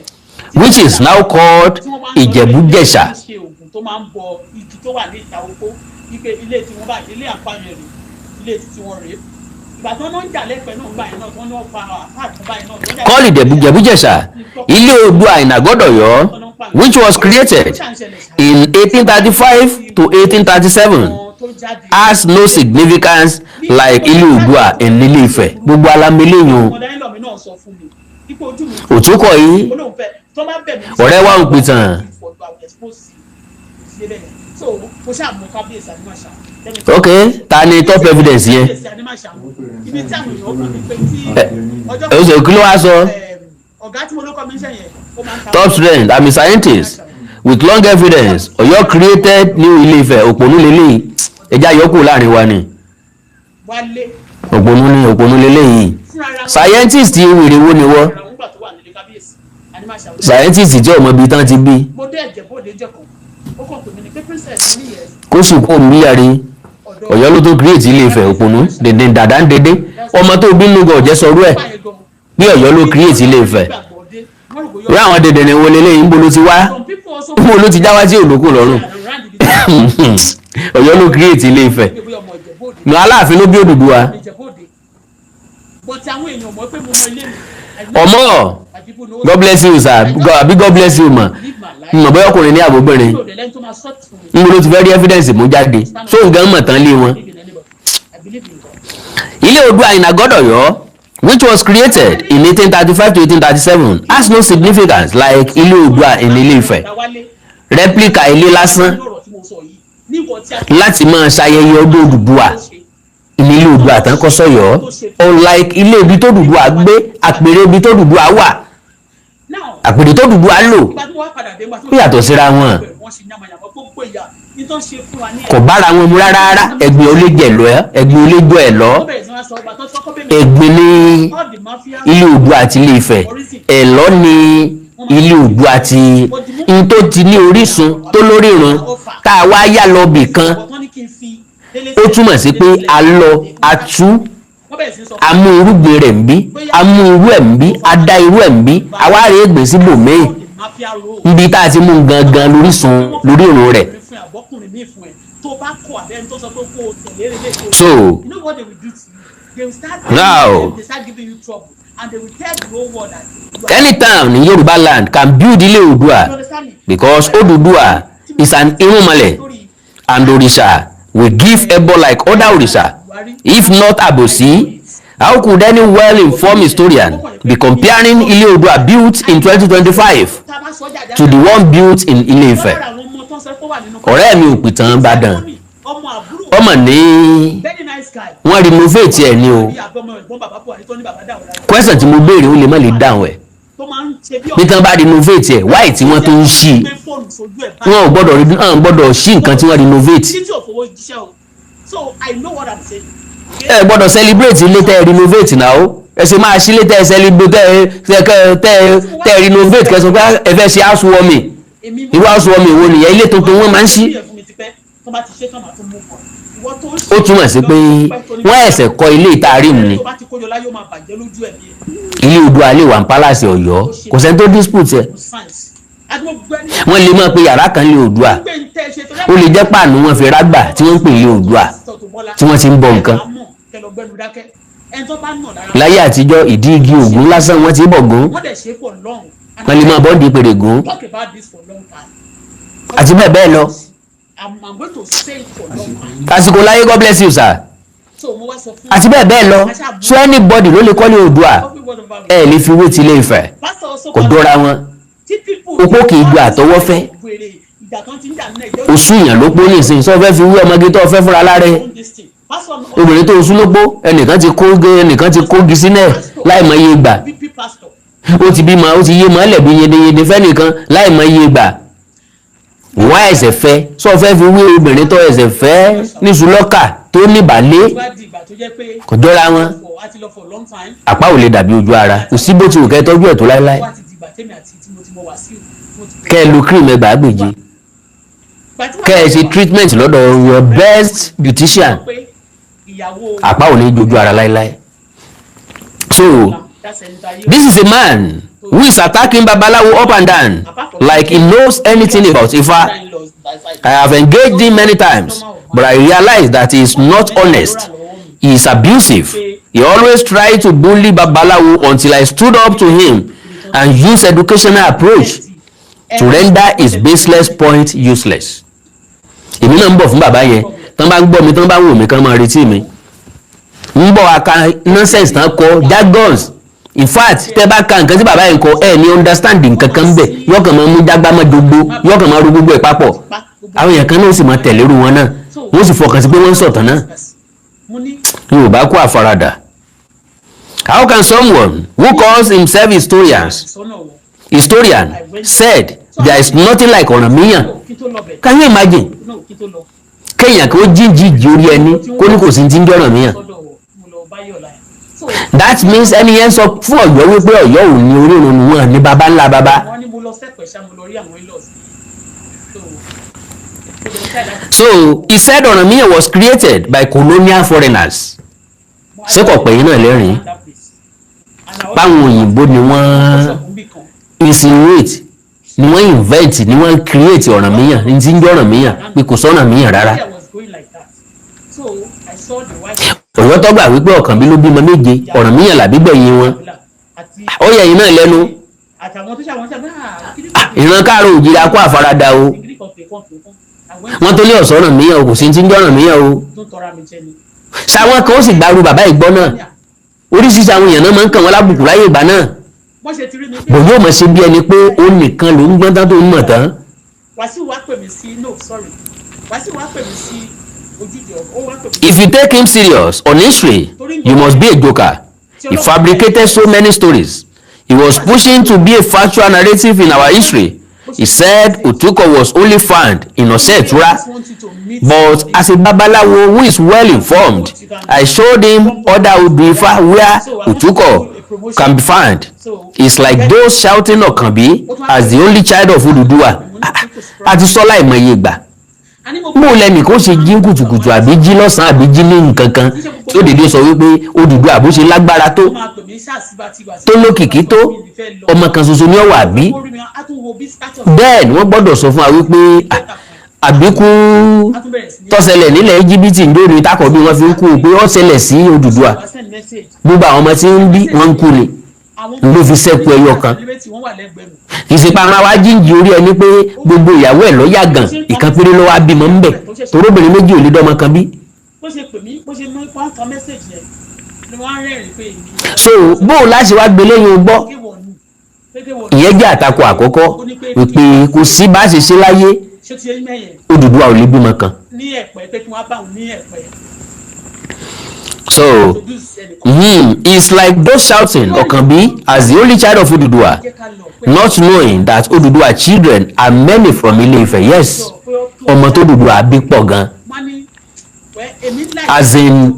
which is now called tí wọ́n máa ń sọ pé Ijebu-Jesha. wọ́n ṣe oògùn tó máa ń bọ igi tó wà ní ìta oko, wípé ilé tí wọ́n bá ilé àpáyẹ rè, ilé tí wọ́n rèé. Ìgbà tí wọ́n náà ń jà lẹ́pẹ̀ẹ́ náà gbà yẹn náà, tí wọ́n náà pa àpá àtúbà yẹn náà tó jà. Called Ijebu Ijebu-Jesha, Ile Oodua in Agodo-Oyo, which was created in 1835 to 1837, has no significance like Ile Oodua in Ile-Ife. Gbogbo alameleyin o. Ọ̀dà mi náà sọ fún mi ipò ojú mi. Òtúkọ̀ yìí. Ó lóun fẹ́ tó bá bẹ̀ mí. Ọ̀rẹ́ wa ń pìtàn. So mo ṣáà mú kábíyèsí Animashaun. Ok, ta ni top evidence yẹn? Kábíyèsí Animashaun, ibi tí àwọn èèyàn kàn mí pé tí ọjọ́ Ẹ ó sọ, kí ló wá sọ? Ọ̀gá tí mo ló kọ́ mi ń ṣe yẹn, ó máa ń ta. Top student, I'm a scientist with long evidence. Ọ̀yọ́ created new Ile-Ife. Òpònú lélẹ́yìí, ẹja yòókù láàrin wa ni. Wálé. Òpònú ni, òpònú lélẹ́yìí. Fúnra wọn. Scientist wèrè wo ni wọ́? Fúnra wọn gbà tó wà nílé kábíyèsí Animashaun. Scientist tí ọmọ ibi tán ti bí. Mo dé ẹ̀jẹ̀ bóde jẹ́ kan, ó kàn pè mí ní pé, "Princess," ní yẹn. Kó sì kó míyàrí. Ọ̀dọ̀ Ọ̀yọ́ ló tó create Ilé-Ifẹ̀. Òpònú dèdè dàdá ń dédé, ọmọ tó bí nínú gan ọ̀jẹ́ sọrú ẹ̀ bí Ọ̀yọ́ ló create Ilé-Ifẹ̀. Rí àwọn dèdè ní wo lélẹ́yìn, ń bo ló ti wá, ń bo ló ti já wá sí òdòkó lọ́rùn? Ọ̀yọ́ ló create Ilé-Ifẹ̀ ní Aláàfin ló bí Odùduwà. But àwọn èèyàn mọ̀ pé mo mọ ilé mi. Ọmọ, God bless you, sir. Àbí God bless you ma, mọ̀ bóyá ọkùnrin ní àbóbìnrin. Ń bo ló ti fẹ́ rí evidence mú jáde sóun gan mọ̀ tán lé wọn? Ilé Oòduà in Agodo-Oyo, which was created in 1835 to 1837, has no significance like Ilé Oòduà in Ilé-Ifẹ̀. Replica ilé lásán láti máa ṣayẹyẹ ọdún Odùduwà ní Ilé Oòduà tán kọ́ sọ́yọ́, unlike ilé ibi tó Odùduwà gbé, àpèrè ibi tó Odùduwà wà, àpèrè tó Odùduwà lò, ó yàtọ̀ síra wọn, kò bára wọn mu rárá rárá. Ẹ̀gbin ò lè jẹ̀ lọ, ẹ̀gbin ò lè jọ ẹ̀ lọ. Ẹ̀gbin ní Ilé Oòduà àti Ilé Ifẹ̀, ẹ̀lọ́ ní Ilé Oòduà àti n tó ti ní orísun tó lórírun tá a wá yá lọ bì kan. Ó túmọ̀ sí pé a lọ, a tú, a mú irúgbìn rẹ̀ ń bí, a mú irú ẹ̀ ń bí, a dá irú ẹ̀ ń bí, a wá rí ègbè síbòmíì níbi tá a ti mú gangan lórísun lórírun rẹ̀. So now, any town in Yoruba land can build Ilé Oòduà because Oduduwa is an irúnmọlẹ̀ and òrìṣà will give ẹbọ like other òrìṣà. If not àbòsí, how could any well-informed historian be comparing Ilé Oòduà built in 2025 to the one built in Ilé-Ifẹ̀? Ọ̀rẹ́ mi òpìtàn Ìbàdàn, ọmọ ní wọ́n renovate ẹ̀ ní o. Question tí mo béèrè, ó lè má lè dáhùn ẹ̀. Bí tán bá renovate ẹ̀, why tí wọ́n tó ń ṣí? Wọn ò gbọ́dọ̀ wọn gbọ́dọ̀ ṣí nǹkan tí wọ́n renovate. Ẹ gbọ́dọ̀ celebrate ilé tẹ́ ẹ renovate náà o. Ẹ ṣe máa ṣí ilé tẹ́ ẹ celebrate, tẹ́ ẹ renovate, kẹsàn pé ẹ fẹ́ ṣe housewarming? Irú housewarming wo nìyẹn? Ilé tuntun wọn máa ń ṣí. Ó túmọ̀ sí pé wọ́n ẹ̀sẹ̀ kọ́ ilé ìtaari mu ni. Ilé Oòduà lè wà ní palace Ọ̀yọ́, kò sẹ́ni tó dispute ẹ̀. Wọ́n lè máa pe yàrá kan lé Oòduà, ó lè jẹ́ páànù wọn fi rágbà tí wọ́n ń pè lé Oòduà tí wọ́n ti ń bọ nǹkan. Láyé àtijọ́, ìdí igi Ògún lásán wọ́n ti bọ̀ gún, wọ́n lè máa bọ́ di pèrègún àti bẹ́ẹ̀ bẹ́ẹ̀ lọ. Àsìkò láyé, God bless you, sir, àti bẹ́ẹ̀ bẹ́ẹ̀ lọ. So anybody ló lè kọ́lé Oòduà. Ẹ lè fi wé ti Ilé Ifẹ̀, kò dọ́ra wọn. Opó kì í gba àtọwọ́ fẹ́. Oṣù yàn ló pọ́ nísìnyí, sọ fẹ́ fi wé ọmọge tó fẹ́ fúnra lára ẹ̀? Obìnrin tó oṣù ló pọ́, ẹnìkan ti kó ẹnìkan ti kógi sínú ẹ̀ láì mọ iye ìgbà. Ó ti bímọ, ó ti yé mọ́lẹ̀ bí yedeyede fẹ́nìkan láì mọ iye gbà. Wọ́n ẹ̀sẹ̀ fẹ́ sọ fẹ́ fi wé obìnrin tó ẹ̀sẹ̀ fẹ́ níṣu lọ́kà tó níbàlé. Tó bá di ìgbà tó jẹ́ pé Kò jọra wọn. A ti lọ for long time. Àpá ò lè dàbí ojú ara. Kò sí bó ti wù kẹ́ tọ́jú ẹ̀ tó láéláé. Wá ti di ìgbà tèmi àti tí mo ti mọ Wàsíù, mo ti Kẹ́ ẹ lo cream 10,000, Ìgbà tí kẹ́ ẹ ṣe treatment lọ́dọ̀ your best beautician, pé ìyàwó àpá ò ní jojú ara láéláé. So this is a man who is attacking babalawo up and down like he knows anything about Ifa. I have engaged him many times, but I realize that he is not honest. He is abusive. He always try to bully babalawo until I stood up to him and used educational approach to render his baseless point useless. Èmi náà ń bọ̀ fún bàbá yẹn. Tán bá ń gbọ́ mi, tán bá ń wò mí, kán máa retí mi ń bọ̀. Aka nonsense tán kọ, jargons. In fact, tẹ́ bá ka nǹkan tí bàbá yẹn kọ, ẹ ní understand nǹkan kan bẹ̀. Yọkàn máa mú jágbá má jogbo, yọkàn máa ro gbogbo ẹ̀ papọ̀. Àwọn èèyàn kan náà sì máa tẹ̀lé irú wọn náà, wọ́n sì fọkàn sí pé wọ́n ń sọ̀tàn náà. Mo ní Yorùbá kó àfaradà. How can someone who calls himself historians sọ́nà o historian said there is nothing like Ọ̀rànmíyàn? Kí tó lọ bẹ̀. Can you imagine? No, kí tó lọ. Kéèyàn kó jíjìjì orí ẹni kó ní kò sí ti ń jẹ́ Ọ̀rànmíyàn. Sọ́dọ̀ mo lọ báyọ̀ láyà so That means ẹni yẹn sọ fún Ọ̀yọ́ wípé Ọ̀yọ́ ò ní orírun ni wọn ní baba ńlá baba. Wọ́n ní mo lọ sẹ́pẹ̀ ṣá, mo lọ rí àwọn in-laws, so mo lọ try láti So he said Ọ̀rànmíyàn was created by colonial foreigners. Ṣé kò pẹ̀yìn náà lẹ́rìn-ín báwọn òyìnbó ni wọ́n insinuate, ni wọ́n invent, ni wọ́n create Ọ̀rànmíyàn, ní ti ń jẹ́ Ọ̀rànmíyàn, pé kò sọ́rànmíyàn rárá? I was going like that, so I saw the wife. Ọ̀yọ́ tọ́gbà wípé Ọ̀kànbí ló bímọ méje, Ọ̀rànmíyàn làbí gbẹ̀yìn wọn. Àti Ó yẹ yín náà lẹ́nu. àtàwọn tó ṣàwọn ṣàwọn kí ni Ìran káàró òjìrì akó àfaradà o. kí ni kan pè kan pè kan. I went. Wọ́n tó ní ọ̀sọ́rànmíyàn o, kò sí ti ń jẹ́ Ọ̀rànmíyàn o. Tó tọra mi jẹ ni. Sáwọn kan ó sì gbárù bàbá ìgbọ́ náà. Oríṣiríṣi àwọn èèyàn náà máa ń kàn wọ́n lábùkù láyé ìgbà náà. Wọ́n ṣe ti rí mi. Bò yóò mọ̀ ṣe bí ẹni pé ó nìkan ló ń gbọ́n tán, tó ń mọ̀ tán. Wàsíù wá pè mí sí, no, sorry, Wàsíù wá pè mí sí ojúde ọ̀rọ̀, ó wá pè mí. If you take him serious on history, you must be a joker. He fabricated so many stories. He was pushing to be a factual narrative in our history. He said Otuko was only found in Osetura. I just want you to meet But somebody. as a babalawo who is well informed, I showed him other Odu Ifa where Otuko can be found. It's like those shouting Okanbi as the only child of Oduduwa. Ah, a ti sọ láìmọye ìgbà. A ní mo Bó lẹ́nì kó ṣe jí kùtùkùtù àbí jí lọ́sàn-án àbí jí ní nǹkan kan tí ó dédé sọ wípé Odùduwà bó ṣe lágbára tó, máa pè mí ṣáàsìbà tí Wàsíù tó lókìkí tó, ọmọ kan ṣoṣo ní ọ̀wà àbí. Ó rí mi, á tún wo bí status. Bẹ́ẹ̀ ni wọ́n gbọ́dọ̀ sọ fún wa wípé àbíkú Á tún bẹ̀rẹ̀ sí ní tó ṣẹlẹ̀ nílẹ̀ Íjíbítì ń dóni takọ̀ bí wọ́n fi ń kú, pé ó ṣẹlẹ̀ sí Odùduwà. Wá send message. Gbogbo àwọn ọmọ tí ń bí wọ́n ń kú ni, Àwọn ló fi sẹ́kù ẹyọ kan. celebrity wọ́n wà lẹ́gbẹ̀ẹ́ mi. Kì í ṣe pa ara wa jíǹjì orí ẹni pé gbogbo ìyàwó ẹ̀ lọ́ọ́ yàgàn, ìkan péré ló wá bímọ ńbẹ̀, toróbìnrin méjì ò lè dọ́mọ kan bí. Bó ṣe pè mí, bó ṣe mú wọ́n kan message yẹn ni wọ́n á rẹ́rìn-ín pé èmi So bó o láṣẹ wá gbélé yín o gbọ́. ké wọ̀ nù pé ké wọ̀ nù. Ìyẹn jẹ́ àtakò àkọ́kọ́ wípé kò sí bá ṣe ṣe láyé, Ṣé ti yẹn mẹ́yẹn? Odùduwà ò lè bímọ kan. Ní Ẹ̀pẹ́, pé kí wọ́n bá òun ní Ẹ̀pẹ́. So Introduce ẹnìkan. It's like those shouting Okanbi as the only child of Oduduwa, Jẹ́ ká lọ pé not knowing that Oduduwa children are many from Ile-Ife. Yes, ọmọ tó Oduduwa bí pọ̀ gan. Wọ́n ní wẹ́ èmi láì. As in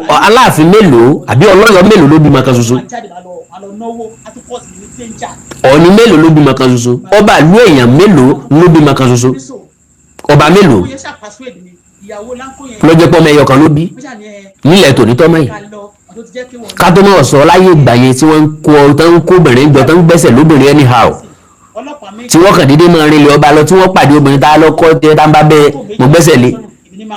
Aláàfin mélòó àbí Ọlọ́yọ̀ mélòó ló bímọ kan ṣoṣo? Máa jáde, máa lọ náwó, á tún pọ̀ sí ní danger. Ọ̀ọ̀ni mélòó ló bímọ kan ṣoṣo? Ọba ìlú èèyàn mélòó ló bímọ kan ṣoṣo? So Ọba mélòó ó yẹ ṣáà persuade mi, ìyàwó láńkó yẹn. lọ́jọ́ pọ́nmọ ẹyọ kan ló bí Ó ṣáà ní ẹ nílẹ̀ tòní tọ́mọ yìí? ká lọ ọ̀dọ́ ti jẹ́ kí wọ́n. Ká tó mọ̀ sọ láyé ìgbà yẹn tí wọ́n ń kó ọ tán, ń kó obìnrin jọ, tán ń gbẹ́sẹ̀ lóbìnrin anyhow, Ọlọ́pàá méjì. tí wọ́n kàn déédéé máa rinlẹ̀ ọba lọ, tí wọ́n pàdé obìnrin tá a lọ kọ́ tẹ tá ń bá bẹ́ẹ̀ mo gbẹ́sẹ̀ lé,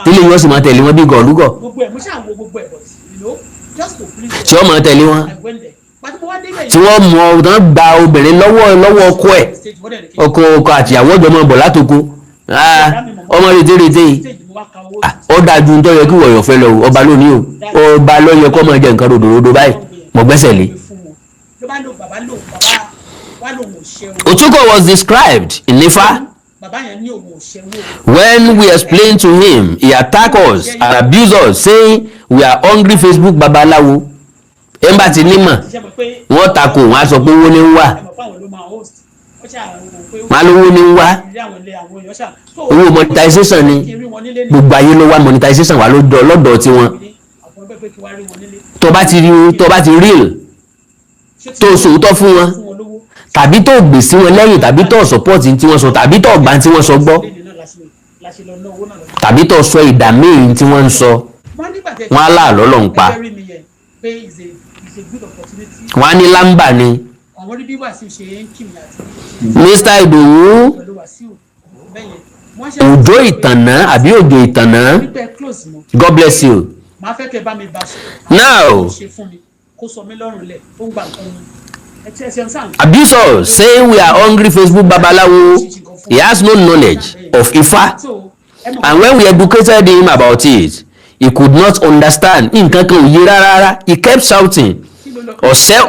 tílé yóò sì máa tẹ̀lé wọn bí gọ̀ọ́lúgọ̀, Gbogbo ẹ̀ mo ṣáà wo gbogbo ẹ̀, but just to please tí wọ́n máa tẹ̀lé wọn, I went there pàtó mo wá débẹ̀. tí wọ́n mú ọ tán, gba obìnrin lọ́wọ́ ọkọ ẹ̀, Stage wọ́n dẹ̀ ní kí ọkọ ọkọ àtìyàwó ọjọ́ máa bọ̀ látoko. Ah, ọmọ retí retí yìí. Stage mo wá ka owó. Ah, ó dájú ń tọ́yẹ kí wọ̀yọ̀ fẹ́ lọ o, ọba lónìí o, ọba ló yẹ kó máa jẹ nǹkan ròdòròdò báyìí, mo gbẹ́sẹ̀ lé. Fún wọn ló bá lò, bàbá lò, bàbá wá lòun ò ṣe owó. Otuko was described in Ifa. Bàbá yẹn ní òun ò ṣe owó. When we explained to him, he attacked us and abused us, saying we are hungry Facebook babalawo. Ẹ̀ ń bá ti nímọ̀, Ṣe mọ̀ pé wọ́n takò, wọ́n á sọ pé owó ní ń wà. Ẹ mọ̀ fáwọn ló máa host, ó ṣáà wò pé Wọ́n á lówó ní ń wá. Rí àwọn ilé àwọn èèyàn ṣáà so Owó monetization ni. Kí n rí wọn nílé ní Gbogbo ayé ló wá monetization wà lọ́dọ̀ lọ́dọ̀ tiwọn. Àwọn ẹgbẹ́ pé kí wá rí wọn nílé. Tó bá ti rí, tó bá ti real, Ṣé tí tó sòótọ́ fún wọn, fún wọn lówó tàbí tó gbè sí wọn lẹ́yìn, tàbí tó support tí wọ́n sọ, tàbí tó gbà tí wọ́n sọ gbọ́, lẹ́yìn náà la ṣe lọ ná owó náà lọ. tàbí tó sọ ìdá míì tí wọ́n ń sọ, Wọ́n nígbà tẹ́ wọ́n á láàlọ́ lọ́ ń pa. Ẹ fẹ́ rí mi yẹn pé is a good opportunity. Wọ́n á ní lámbà ni. Àwọn rí bí Wàsíù ṣe ń kí mi àti Mr. Ìdòwú. Pẹ̀lú Wàsíù bẹ́ẹ̀ yẹn wọ́n ṣe Òjò Ìtànná àbí Òjò Ìtànná. Wípé close mọ́. God bless you. Màá fẹ́ kẹ́ bá mi bá sọ̀rọ̀. Now, ṣe fún mi kó sọ mí lọ́rùn lẹ̀, ó ń gba nǹkan mu ẹ ti ẹ ṣe ń sàn. Abuso saying we are hungry Facebook babalawo, he has no knowledge of Ifa, So ẹ mọ̀ and when we educated him about it, he could not understand. Nǹkan kan ò yé rárá rárá. He kept shouting kí ló lọ. Ọ̀sẹ̀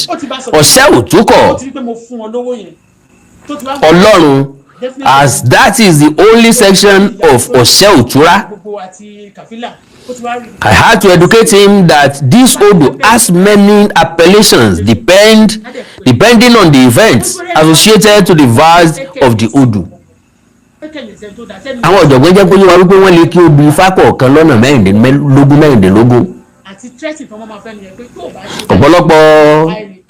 Ó ti bá sọ̀rọ̀. ọ̀sẹ̀ òtúkọ̀. Ó ti rí pé mo fún wọn lówó yẹn tó ti wá. Ọlọ́run, as that is the only section of Ọ̀sẹ̀ Òtúrá. Gbogbo àti kàfílà ó ti wá rí. I had to educate him that this Odu has many appellations depending on the events associated to the verse of the Odu. Àwọn ọ̀jọ̀gbọ́n jẹ́ kó yé wa wípé wọ́n lè kí odù Ifá kọ̀ọ̀kan lọ́nà 16 16. Àti threatening tó wọ́n máa fẹ́ nìyẹn pé tó o bá ṣe. Ọ̀pọ̀lọpọ̀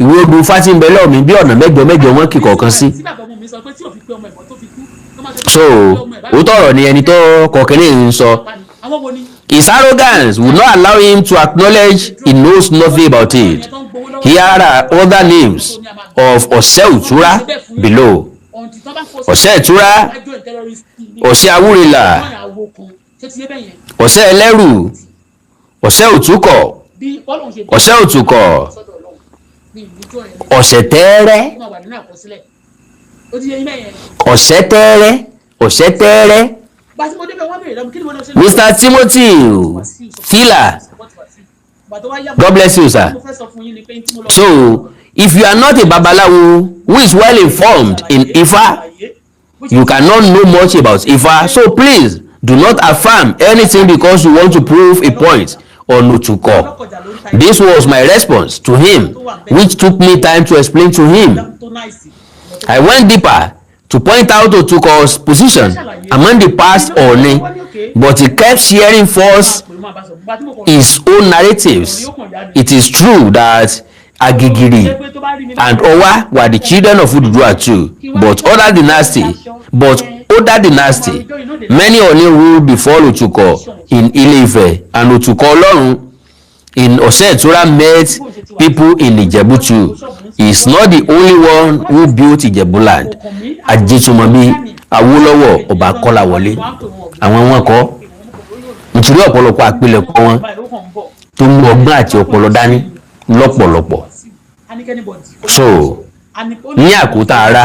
ìwé odù Ifá tí ń bẹ lọ́ọ̀ mi, bí ọ̀nà mẹ́jọ mẹ́jọ wọ́n kì kọ̀ọ̀kan sí. Tí bàbá ọmọ mi sọ pé tí ò fi pé ọmọ ẹ̀gbọ́n tó fi kú, tó máa sọ pé So ọmọ ẹ̀ bá òótọ́ ọ̀rọ̀ ni ẹni tó kọ̀ọ̀kẹ́lẹ́ ń sọ. Àwọn wo ni. His arrogance would not allow him to acknowledge he knows nothing about it. Here are other names of Ọ̀sẹ̀ Òtúrá below. Ọ̀sẹ̀ Ìtura, Ọ̀sẹ̀ Awúrẹ́là, Ọ̀sẹ̀ Ẹlẹ́rù, Ọ̀sẹ̀ Òtúkọ̀, Ọ̀sẹ̀ Òtúkọ̀, Ọ̀sẹ̀ Tẹ́ẹ́rẹ́, Ọ̀sẹ̀ Tẹ́ẹ́rẹ́, Ọ̀sẹ̀ Tẹ́ẹ́rẹ́. Mr. Timothy Fila, God bless you, sir. So if you are not a babalawo who is well informed in Ifa, you cannot know much about Ifa. So please do not affirm anything because you want to prove a point on Otuko. This was my response to him, which took me time to explain to him. I went deeper to point out Otuko's position among the past Ooni, but he kept sharing false his own narratives. It is true that Agigiri and Owa were the children of Oduduwa too, but other dynasty, many Ooni ruled before Otuko in Ile-Ife, and Otuko Olorun in Ose-Itura met people in Ijebu too. He is not the only one who built Ijebu land. Ajetunmobi Awólọ́wọ̀ Ọba Kọ́láwọlé, àwọn wọn kọ́ nítorí ọ̀pọ̀lọpọ̀ àpilẹ̀kọ wọn tó mú ọgbọ́n àti ọpọlọ dání lọ́pọ̀lọpọ̀. So ní àkótá ara,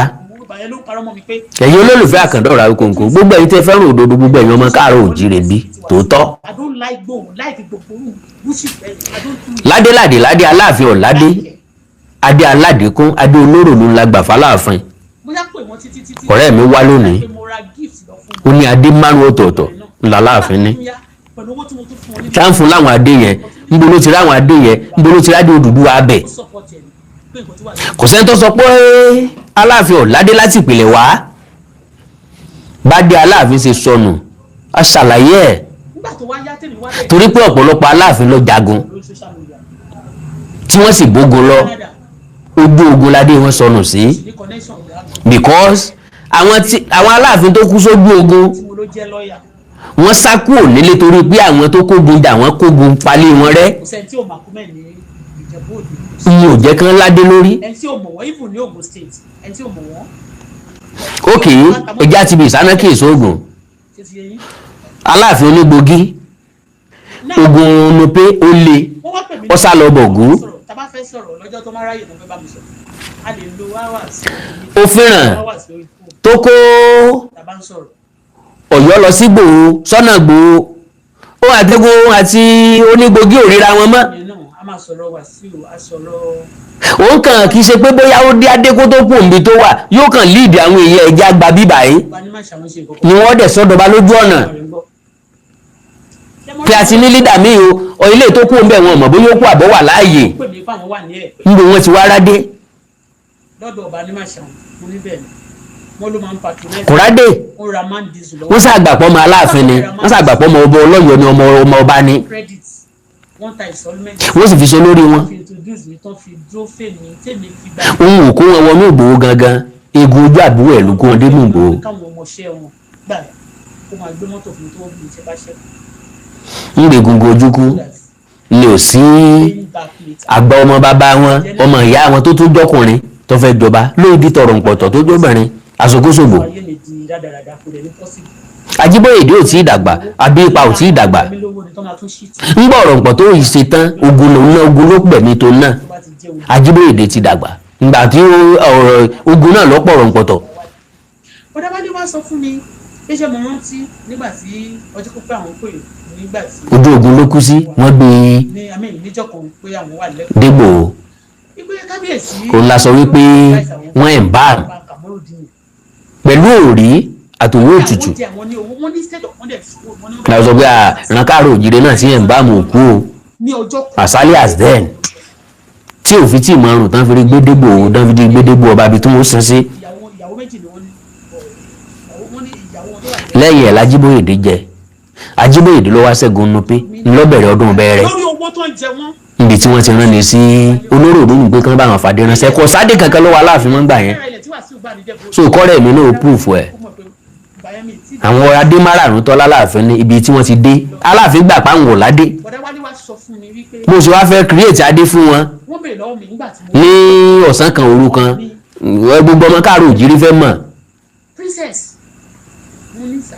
ẹ̀yin olólùfẹ́ Àkàndọ̀rọ̀ Awíkonko, gbogbo ẹ̀yin tẹ́ fẹ́ràn òdodo, gbogbo ẹ̀yin ọmọ káàárọ̀ òjíire bí tòótọ́, I don't like gbòòrùn like gbogbo bullshit bẹ́ẹ̀. I don't do. Ládéládé ládé Aláàfin ọ̀ládé, adé aládékún, adé olóró ló ń la gbà fáláàfin. Bóyá pè wọ́n títí títí. Ọ̀rẹ́ mi wá lónìí, pé mo ra gift lọ fún ó ní adé márùn ọ̀tọ̀ọ̀tọ̀ ńlá láàfin ní wọn pẹ̀lú owó tí mo tún fún wọn ní. tá ń fún láwọn adé yẹn. Ńbo ló ti ráwọn adé yẹn? Ńbo ló ti rádé Odùduwà abẹ? Ó support ẹ̀ ní pé nǹkan tí wà sí. Kò sẹ́ni tó sọ pé Aláàfin ọ̀ládé láti ìpìlẹ̀ wá. Bá dé Aláàfin ṣe sọnù, a ṣàlàyé ẹ̀. Nígbà tó wá yá tèmi wá bẹ̀rẹ̀ Torí pé ọ̀pọ̀lọpọ̀ Aláàfin ló jagun lórí social media. tí wọ́n sì bógun lọ. Canada Ojú ogun ládé wọn sọnù sí, ní connection ọ̀gá mi because àwọn tí àwọn Aláàfin tó kú sójú ogun, tí mo ló jẹ́ lọ́ọ̀yà. wọ́n sá kúrò nílé torí pé àwọn tó kógun jà wọ́n kógun palẹ̀ wọn rẹ́. Kò sẹ́ni tí ò mà kú mẹ́ ní Ìjẹ̀bú Òde. Ìyẹn ò jẹ́ kán ládé lórí. Ẹni tí ò mọ̀ wọ́n, even ní Ògùn State, ẹni tí ò mọ̀ wọ́n. Ókè, ẹja ti bí ìsánákì ìṣòògùn. Ṣe ti yé yín? Aláàfin Onígbògí, ogun Nupe ó le. Wọ́n wá pè mí. Ó sá lọ Bọ̀gú. Sọ̀rọ̀ tá a bá fẹ́ sọ̀rọ̀ lọ́jọ́ tó máa ráyè tó fẹ́ bá mi sọ̀rọ̀, a lè lo hours. Ó fẹ́ràn hours lórí fóònù tó kó tá a bá ń sọ̀rọ̀. Ọ̀yọ́ lọ sí Gbòho, sọ́nà Gbòho, ó àtẹ́gùn àti Onígbògí ò ríra wọn mọ́. Ìyẹn náà a máa sọ̀rọ̀ Wàsíù, a sọ̀rọ̀. Òun kàn kì í ṣe pé bóyá ó dé adé kó tó kù níbi tó wà, yóò kàn líìdì àwọn èèyàn ẹja gba bíbà yìí Gbanímọ̀ṣà wọn ṣe nǹkan ni wọ́n dẹ̀ sọ́dọ̀ba lójú ọ̀nà. Rẹ̀ ń gbọ́. Pé a ti ní leader míì o, ilé tó kú ń bẹ̀, wọn mọ̀ bóyá ó kú àbọ̀ wà láàyè. Pè mí fáwọn wà ní Ẹ̀pẹ́ Níbo wọn ti wá rádé? lọ́dọ̀ ọba ní Màṣàun. Mo ní bẹ́ẹ̀ ni, wọ́n ló máa ń patronize. Kò rádé. Ó ra man diesel lọ́wọ́. Wọ́n ṣàgbàpọ̀ ọmọ aláàfin ni, wọ́n ṣàgbàpọ̀ ọmọ ọba ọlọ́yọ̀ ni, ọmọ ọmọ ọba ni. Credit, wọ́n ta installment. Wọ́n sì fi so lórí wọn. Fi introduce mi tán, fi dúró fèmí tèmi fi gba. Òun ò kó wọn wọnú Ìgbòho gangan, egun ojú àbúrò ẹ̀ ló kó wọn dé ní Ìgbòho. Káwọn ọmọọṣẹ́ wọn gbà kó máa gbé mọ́tò fún mi tó wọ́n bí mi ṣe bá ṣẹ́. Ń gbé egungun ojú kú ni ò sí. Paying back later. Àgbà ọmọ bàbá wọn, ọmọ ìyá wọn tó tún jọkùnrin tó fẹ́ jọba lóòdì tọrọ ǹpọ̀tọ̀ tó jọbìnrin àsokóṣògbò. Ayé mi di rádaràda, kò dẹ̀ ní possible. Ajíbóyèdè ò tí ì dàgbà, àbí ipa ò tí ì dàgbà. Mi lówó ni tó máa tún ṣì tì. Ń gbọ́ ọ̀rọ̀ ǹpọ̀ tó yìí ṣe tán, ogun lòun náà, ogun ló gbẹ̀mí tó náà. Tó bá ti jẹ́ ojú. Ajíbóyèdè ti dàgbà ìgbà tí ọ̀rọ̀ ogun náà lọ́pọ̀ ọ̀rọ̀ ǹpọ̀tọ̀. Bọ́dá bá ní wá sọ fún mi pé ṣé mo rántí nígbà tí ọjọ́ pípẹ́ àwọn pè nígbà tí Ojú ogun ló kú sí, wọ́n gbé e ní àmì níjọ́ kan pé àwọn wà lẹ́kọ̀ọ́. dégbò. Ìgbé kábíyèsí. Òun la sọ wípé wọ́n ẹ̀ ń bá pẹ̀lú òrí àtòwò òtútù. Àwọn jẹ àwọn ní owó wọn ní state of wọn dẹ̀ wọn ní. La sọ pé àrùn káàró òjìrè náà sí ẹ̀ ń bá mọ̀ òkú o. Ní ọjọ́ kan. As early as then tí òfin tí ìmọ̀ ọrùn tán fi rí gbédégbò tán fi rí gbédégbò ọba ibi tí wọ́n sin sí. Ìyàwó méjì ni wọ́n ní, ìyàwó wọn ní ìyàwó wọn tó wà ní. Lẹ́yìn ẹ̀ l'Ajíbóyèdè jẹ. Ajíbóyèdè ló wá ṣẹ́gun Nupe ńlọ́bẹ̀rẹ̀ ọdún bẹ̀rẹ̀ Lórí owó tó ń jẹ wọ́n. níbi tí wọ́n ti rán ni sí olóró òdòdó pé kán bá wọn fàdé ránṣẹ́. Kò sáde kankan lọ́wọ́ Aláàfin mọ́ gbà yẹn. Náírà ilẹ̀ tí Wàsíù gbà ní Ìjẹ̀bú. So kọ́rẹ́ mi náà proof ẹ̀. Ó mọ̀ pé Bayern tí. Àwọn adé márààrún tọ́lá Aláàfin ní ibi tí wọ́n ti dé, Aláàfin gbà páwọn ò ládé. Bọ̀dá Wálé wá sọ fún mi wípé Bó ṣe wá fẹ́ create adé fún wọn wọ́n béèrè lọ́wọ́ mi nígbà tí mo ní ọ̀sán kan òru kan, gbogbo ọmọ káàró òjìrí fẹ́ mọ̀. Princess, mo ní sà,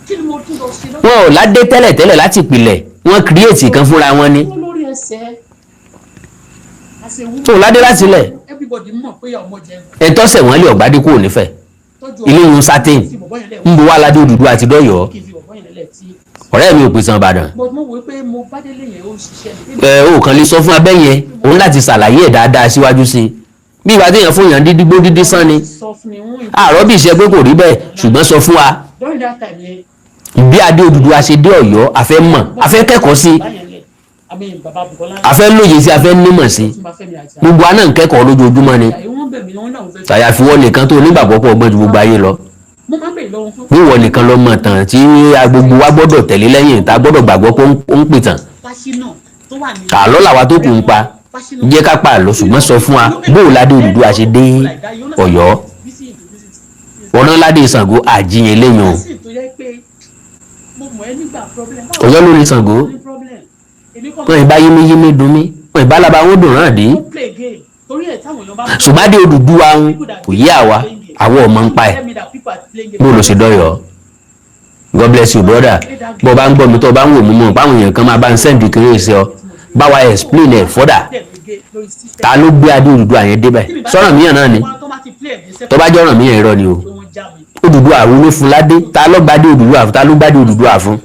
kí ni mo tún lọ ṣe lọ́dọ̀. Wọn ò ládé tẹ́lẹ̀tẹ́lẹ̀ láti ìpìlẹ̀, wọ́n create kan fúnra wọn ni. Wọ́n lórí ẹsẹ̀ as a woman. Tó ládé láti ilẹ̀. Everybody mọ̀ pé ọmọ jẹ. Ẹ tọ́sẹ̀ wọ́n lé ọ̀gbádé kúrò nífẹ̀ẹ́ Tọ́jú. Ilé ìhun certain. Fi bọ̀bọ́ yẹn lẹ̀. Ń bo wá ládé Odùduwà àti dọ́yọ̀ọ́. Kí n fi bọ̀bọ́ yẹn lẹ̀ tí. Ọ̀rẹ́ mi ò pèsè Ìbàdàn. But mo wò pé mo bá délé yẹn, ó ń ṣiṣẹ́ ni. Ẹ ò kàn lè sọ fún abẹ́ yẹn, òun láti ṣàlàyé ẹ̀ dáadáa síwájú sí i, bí ìgbà téèyàn fún yàn dídí gbó dídí sán ni. Sọ fún mi wọ́n. Àárọ̀ bí ìṣe pé kò rí bẹ́ẹ̀, ṣùgbọ́n sọ fún wa During that time yẹn. bí adé Odùduwà ṣe dé Ọ̀yọ́. A fẹ́ mọ̀, a fẹ́ kẹ́kọ̀ọ́ sí i. Bá yẹn lẹ̀, I mean, bàbá Bukola. A fẹ́ lóye sí i, a fẹ́ nímọ̀ sí i. Tún bá Fẹ́mi àti Gbogbo wa náà ń kẹ́kọ̀ọ́ lójoojúmọ́ ni. àwọn wọ́n bẹ̀ mí, wọ́n náà fẹ́. Àyàfi wọ́n nìkan tó onígbàgbọ́ pọ̀ ọgbọ́n ju gbogbo ayé lọ. Mo máa ń bèèrè lọ́wọ́ fún. Bí wọ́n nìkan lọ mọ̀ tán tí gbogbo wa gbọ́dọ̀ tẹ̀lé lẹ́yìn, tá a gbọ́dọ̀ gbàgbọ́ pé ó ń pìtàn. Fáṣínà tó wà ní. Àlọ́ làwa tó kù ń pa, jẹ́ ká pa àlọ́, ṣùgbọ́n sọ fún wa bóò ládé Odùduwà ṣe dé Ọ̀yọ́. Ọ̀nà ládé Ṣàngó àjíyàn lẹ́yìn o. Sì tó yẹ pé mo mọ̀ ẹ́ nígbà problem. Ọ̀yọ́ ló ní Ṣàngó. Ní problem. Èmi kọ́. Wọn ìbá yéméyémé dùn mí, wọn ìbá lába wọn dùn rán dé. Mo play game torí ẹ̀ táwọn èèyàn bá. Ṣùgbọ́n adé Odùduwà ń kò yé àwa, àwa ọmọ ń pa ẹ̀. Bó ló ṣe dọ́yọ̀? God bless you, brother. Bó bá ń gbọ́ mi, tó bá ń wò mí, mọ̀ báwọn èèyàn kan máa bá ń send kiri sí ọ, bá wa explain ẹ̀ further. Ta ló gbé adé Odùduwà yẹn débẹ̀? Sọ̀rọ̀ míyàn náà ni. Tó bá jọ̀ràn míyàn, irọ́ ni o. Odùduwà wo ló fún ládé? Ta ló gbadé Odùduwà fún? Ta ló gbadé Odùduwà fún?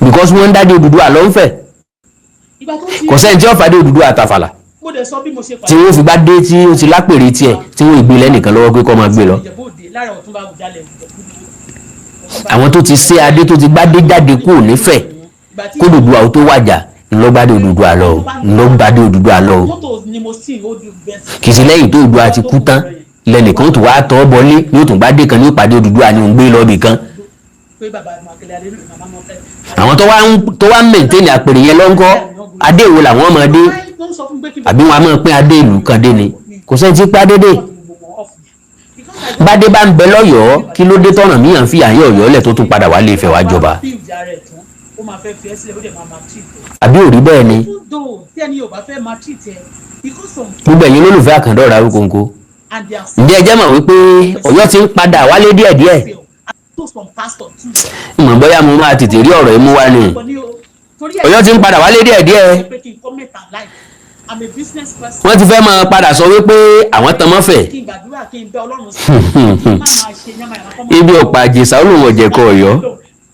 Because wọ́n ń dádé Odùduwà ló ń fẹ̀. Kò sẹ́ni tí ó fàdé Odùduwà àtàfàlà Mo dẹ̀ sọ bí mo ṣe tí wọ́n fi bá dé tí ó ti lápèrè tiẹ̀ tí wọ́n ìgbé lẹ́nìkan lọ́wọ́ pé kó máa gbé lọ. Ìjẹ̀bú Òde lára Ọ̀túnba Àwùjalẹ̀ Ìjẹ̀bú ni. Àwọn tó ti ṣe adé, tó ti gbádé jáde kúrò nífẹ̀ẹ́ kó Odùduwà ó tó wàjà, ńlọgbádé Odùduwà lọ o, ńlọgbádé Odùduwà lọ o. Mọ́tò ni mo sì ó di bẹ́ẹ̀. Kì í ṣe lẹ́yìn tó Odùduwà ti kú tán lẹ́nìkan tó wá tọ́ bọlé ní ó tún gbádé kan ní ó pàdé Odùduwà ní òun gbé lọ́ọ̀bì kan. Pé bàbá Makele Adé màmá mọ́ fẹ́. Àwọn tó wá ń maintain àpèrè yẹn lọ́ńkọ́, adé wo làwọn máa dé? Wọ́n sọ fún pé kí n Àbí wọn a máa pín adé ìlú kan dé ni? Kò sẹ́ni tí pé adé dé. Bádé bá ń bẹ lọ́yọ̀ọ́, kí ló dé tọ̀nà míyàn fi àyè Ọ̀yọ́ lẹ̀ tó tún padà wá lè fẹ́ wá jọba? Bí ìjà rẹ̀ tán, ó máa fẹ́ fi ẹ́ sílẹ̀, ó dẹ̀ máa máa treat ẹ. Àbí ò rí bẹ́ẹ̀ ni? Even though tí ẹni yóò bá fẹ́ máa treat ẹ because some Gbogbo ẹ̀yin olólùfẹ́ àkàndọ̀rọ̀ Awíkonko, and they are ǹjẹ́ ẹ jẹ́ mọ̀ wípé Ọ̀yọ́ ti ń padà wálé díẹ̀díẹ̀? fail and so some pastor too. Mọ̀ bóyá mo máa tètè rí ọ̀rọ̀ yìí mú wá ni. Torí Ọ̀yọ́ ti ń padà wálé díẹ̀díẹ̀. pé kí n comment and like, I'm a business person. Wọ́n ti fẹ́ máa padà sọ wípé àwọn tan mọ́fẹ̀. Kí n gbàdúrà, kí n bẹ Ọlọ́run sí i, má máa ṣe yánmayànmá kọ́ mọ́. Ibi ọ̀pá àjèsà olóhùn ọ̀jẹ̀kọ Ọ̀yọ́.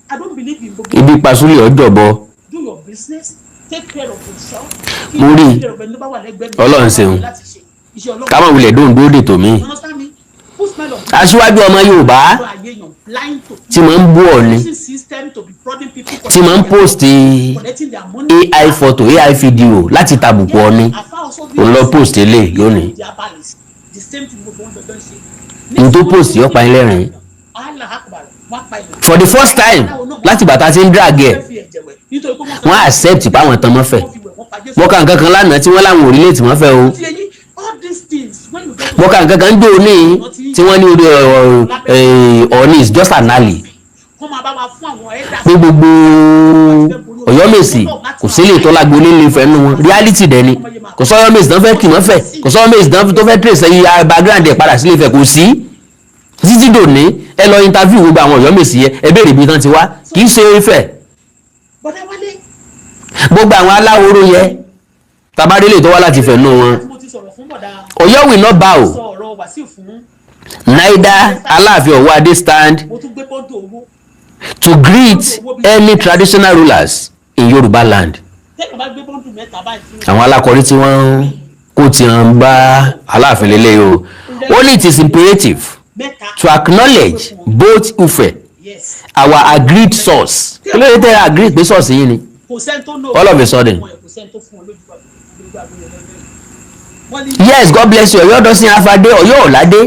I don't believe in gbogbo. Ibi pasúlẹ̀ ọjọ́bọ. Do your business, take care of yourself. Mo rí i. Take care of ẹni tó bá wà lẹ́gbẹ̀ẹ́ mi. Ọlọ́run ṣeun. Láti ṣe iṣẹ́ Ọlọ́run. Ká má wulẹ̀ dóhùn dúró dè tòmí. You understand me? Put Aṣíwájú ọmọ Yorùbá tí mo ń bú Ọọ̀ni, tí mo ń post AI photo, AI video láti tàbùkù Ọọ̀ni, òun lọ post eléyìí lónìí. N tó post yóò pa ẹ́ lẹ́rìn. For the first time láti bàtà tí ń drag ẹ̀, wọ́n accept páwọn tán mọ́fẹ̀. Mo ka nǹkan kan lánàá tí wọ́n láwọn ò relate mọ́fẹ̀ o. Mo ka nǹkan kan dò ní tí wọ́n ní orí Ọọ̀ni is just an ally, pé gbogbo Ọ̀yọ́mèsì kò sí lè tọ́lágbó nílé Ifẹ̀ nínú wọn. Reality dẹ̀ ni. Kò sọ Ọ̀yọ́mèsì tán fẹ́ kì mọ́ fẹ̀, kò sọ Ọ̀yọ́mèsì tán tó fẹ́ trace ẹ̀yà background ẹ̀ padà sílé Ifẹ̀, kò sí títí dòní. Ẹ lọ interview gbogbo àwọn Ọ̀yọ́mèsì yẹn, ẹ béèrè ibi tán ti wá. Kì í ṣe Ifẹ̀. Gbogbo àwọn aláwòrò yẹ tabarélé tó wá láti Ifẹ̀ nù wọn. Ọ̀yọ́ will not bow, neither Aláàfin Ọ̀wọ́adé stand to greet any traditional rulers in Yorùbá land. Àwọn alákọ̀ọ́rí tí wọ́n kó ti hàn bá Aláàfin lélẹ̀ o. Ó ní it is imperative to acknowledge both Ife, our agreed source. Kí ló dé tẹ́ agree pé source yìí ni all of a sudden? Yes, God bless you. Ọ̀yọ́ doesn't have adé. Ọ̀yọ́ ọ̀ládé.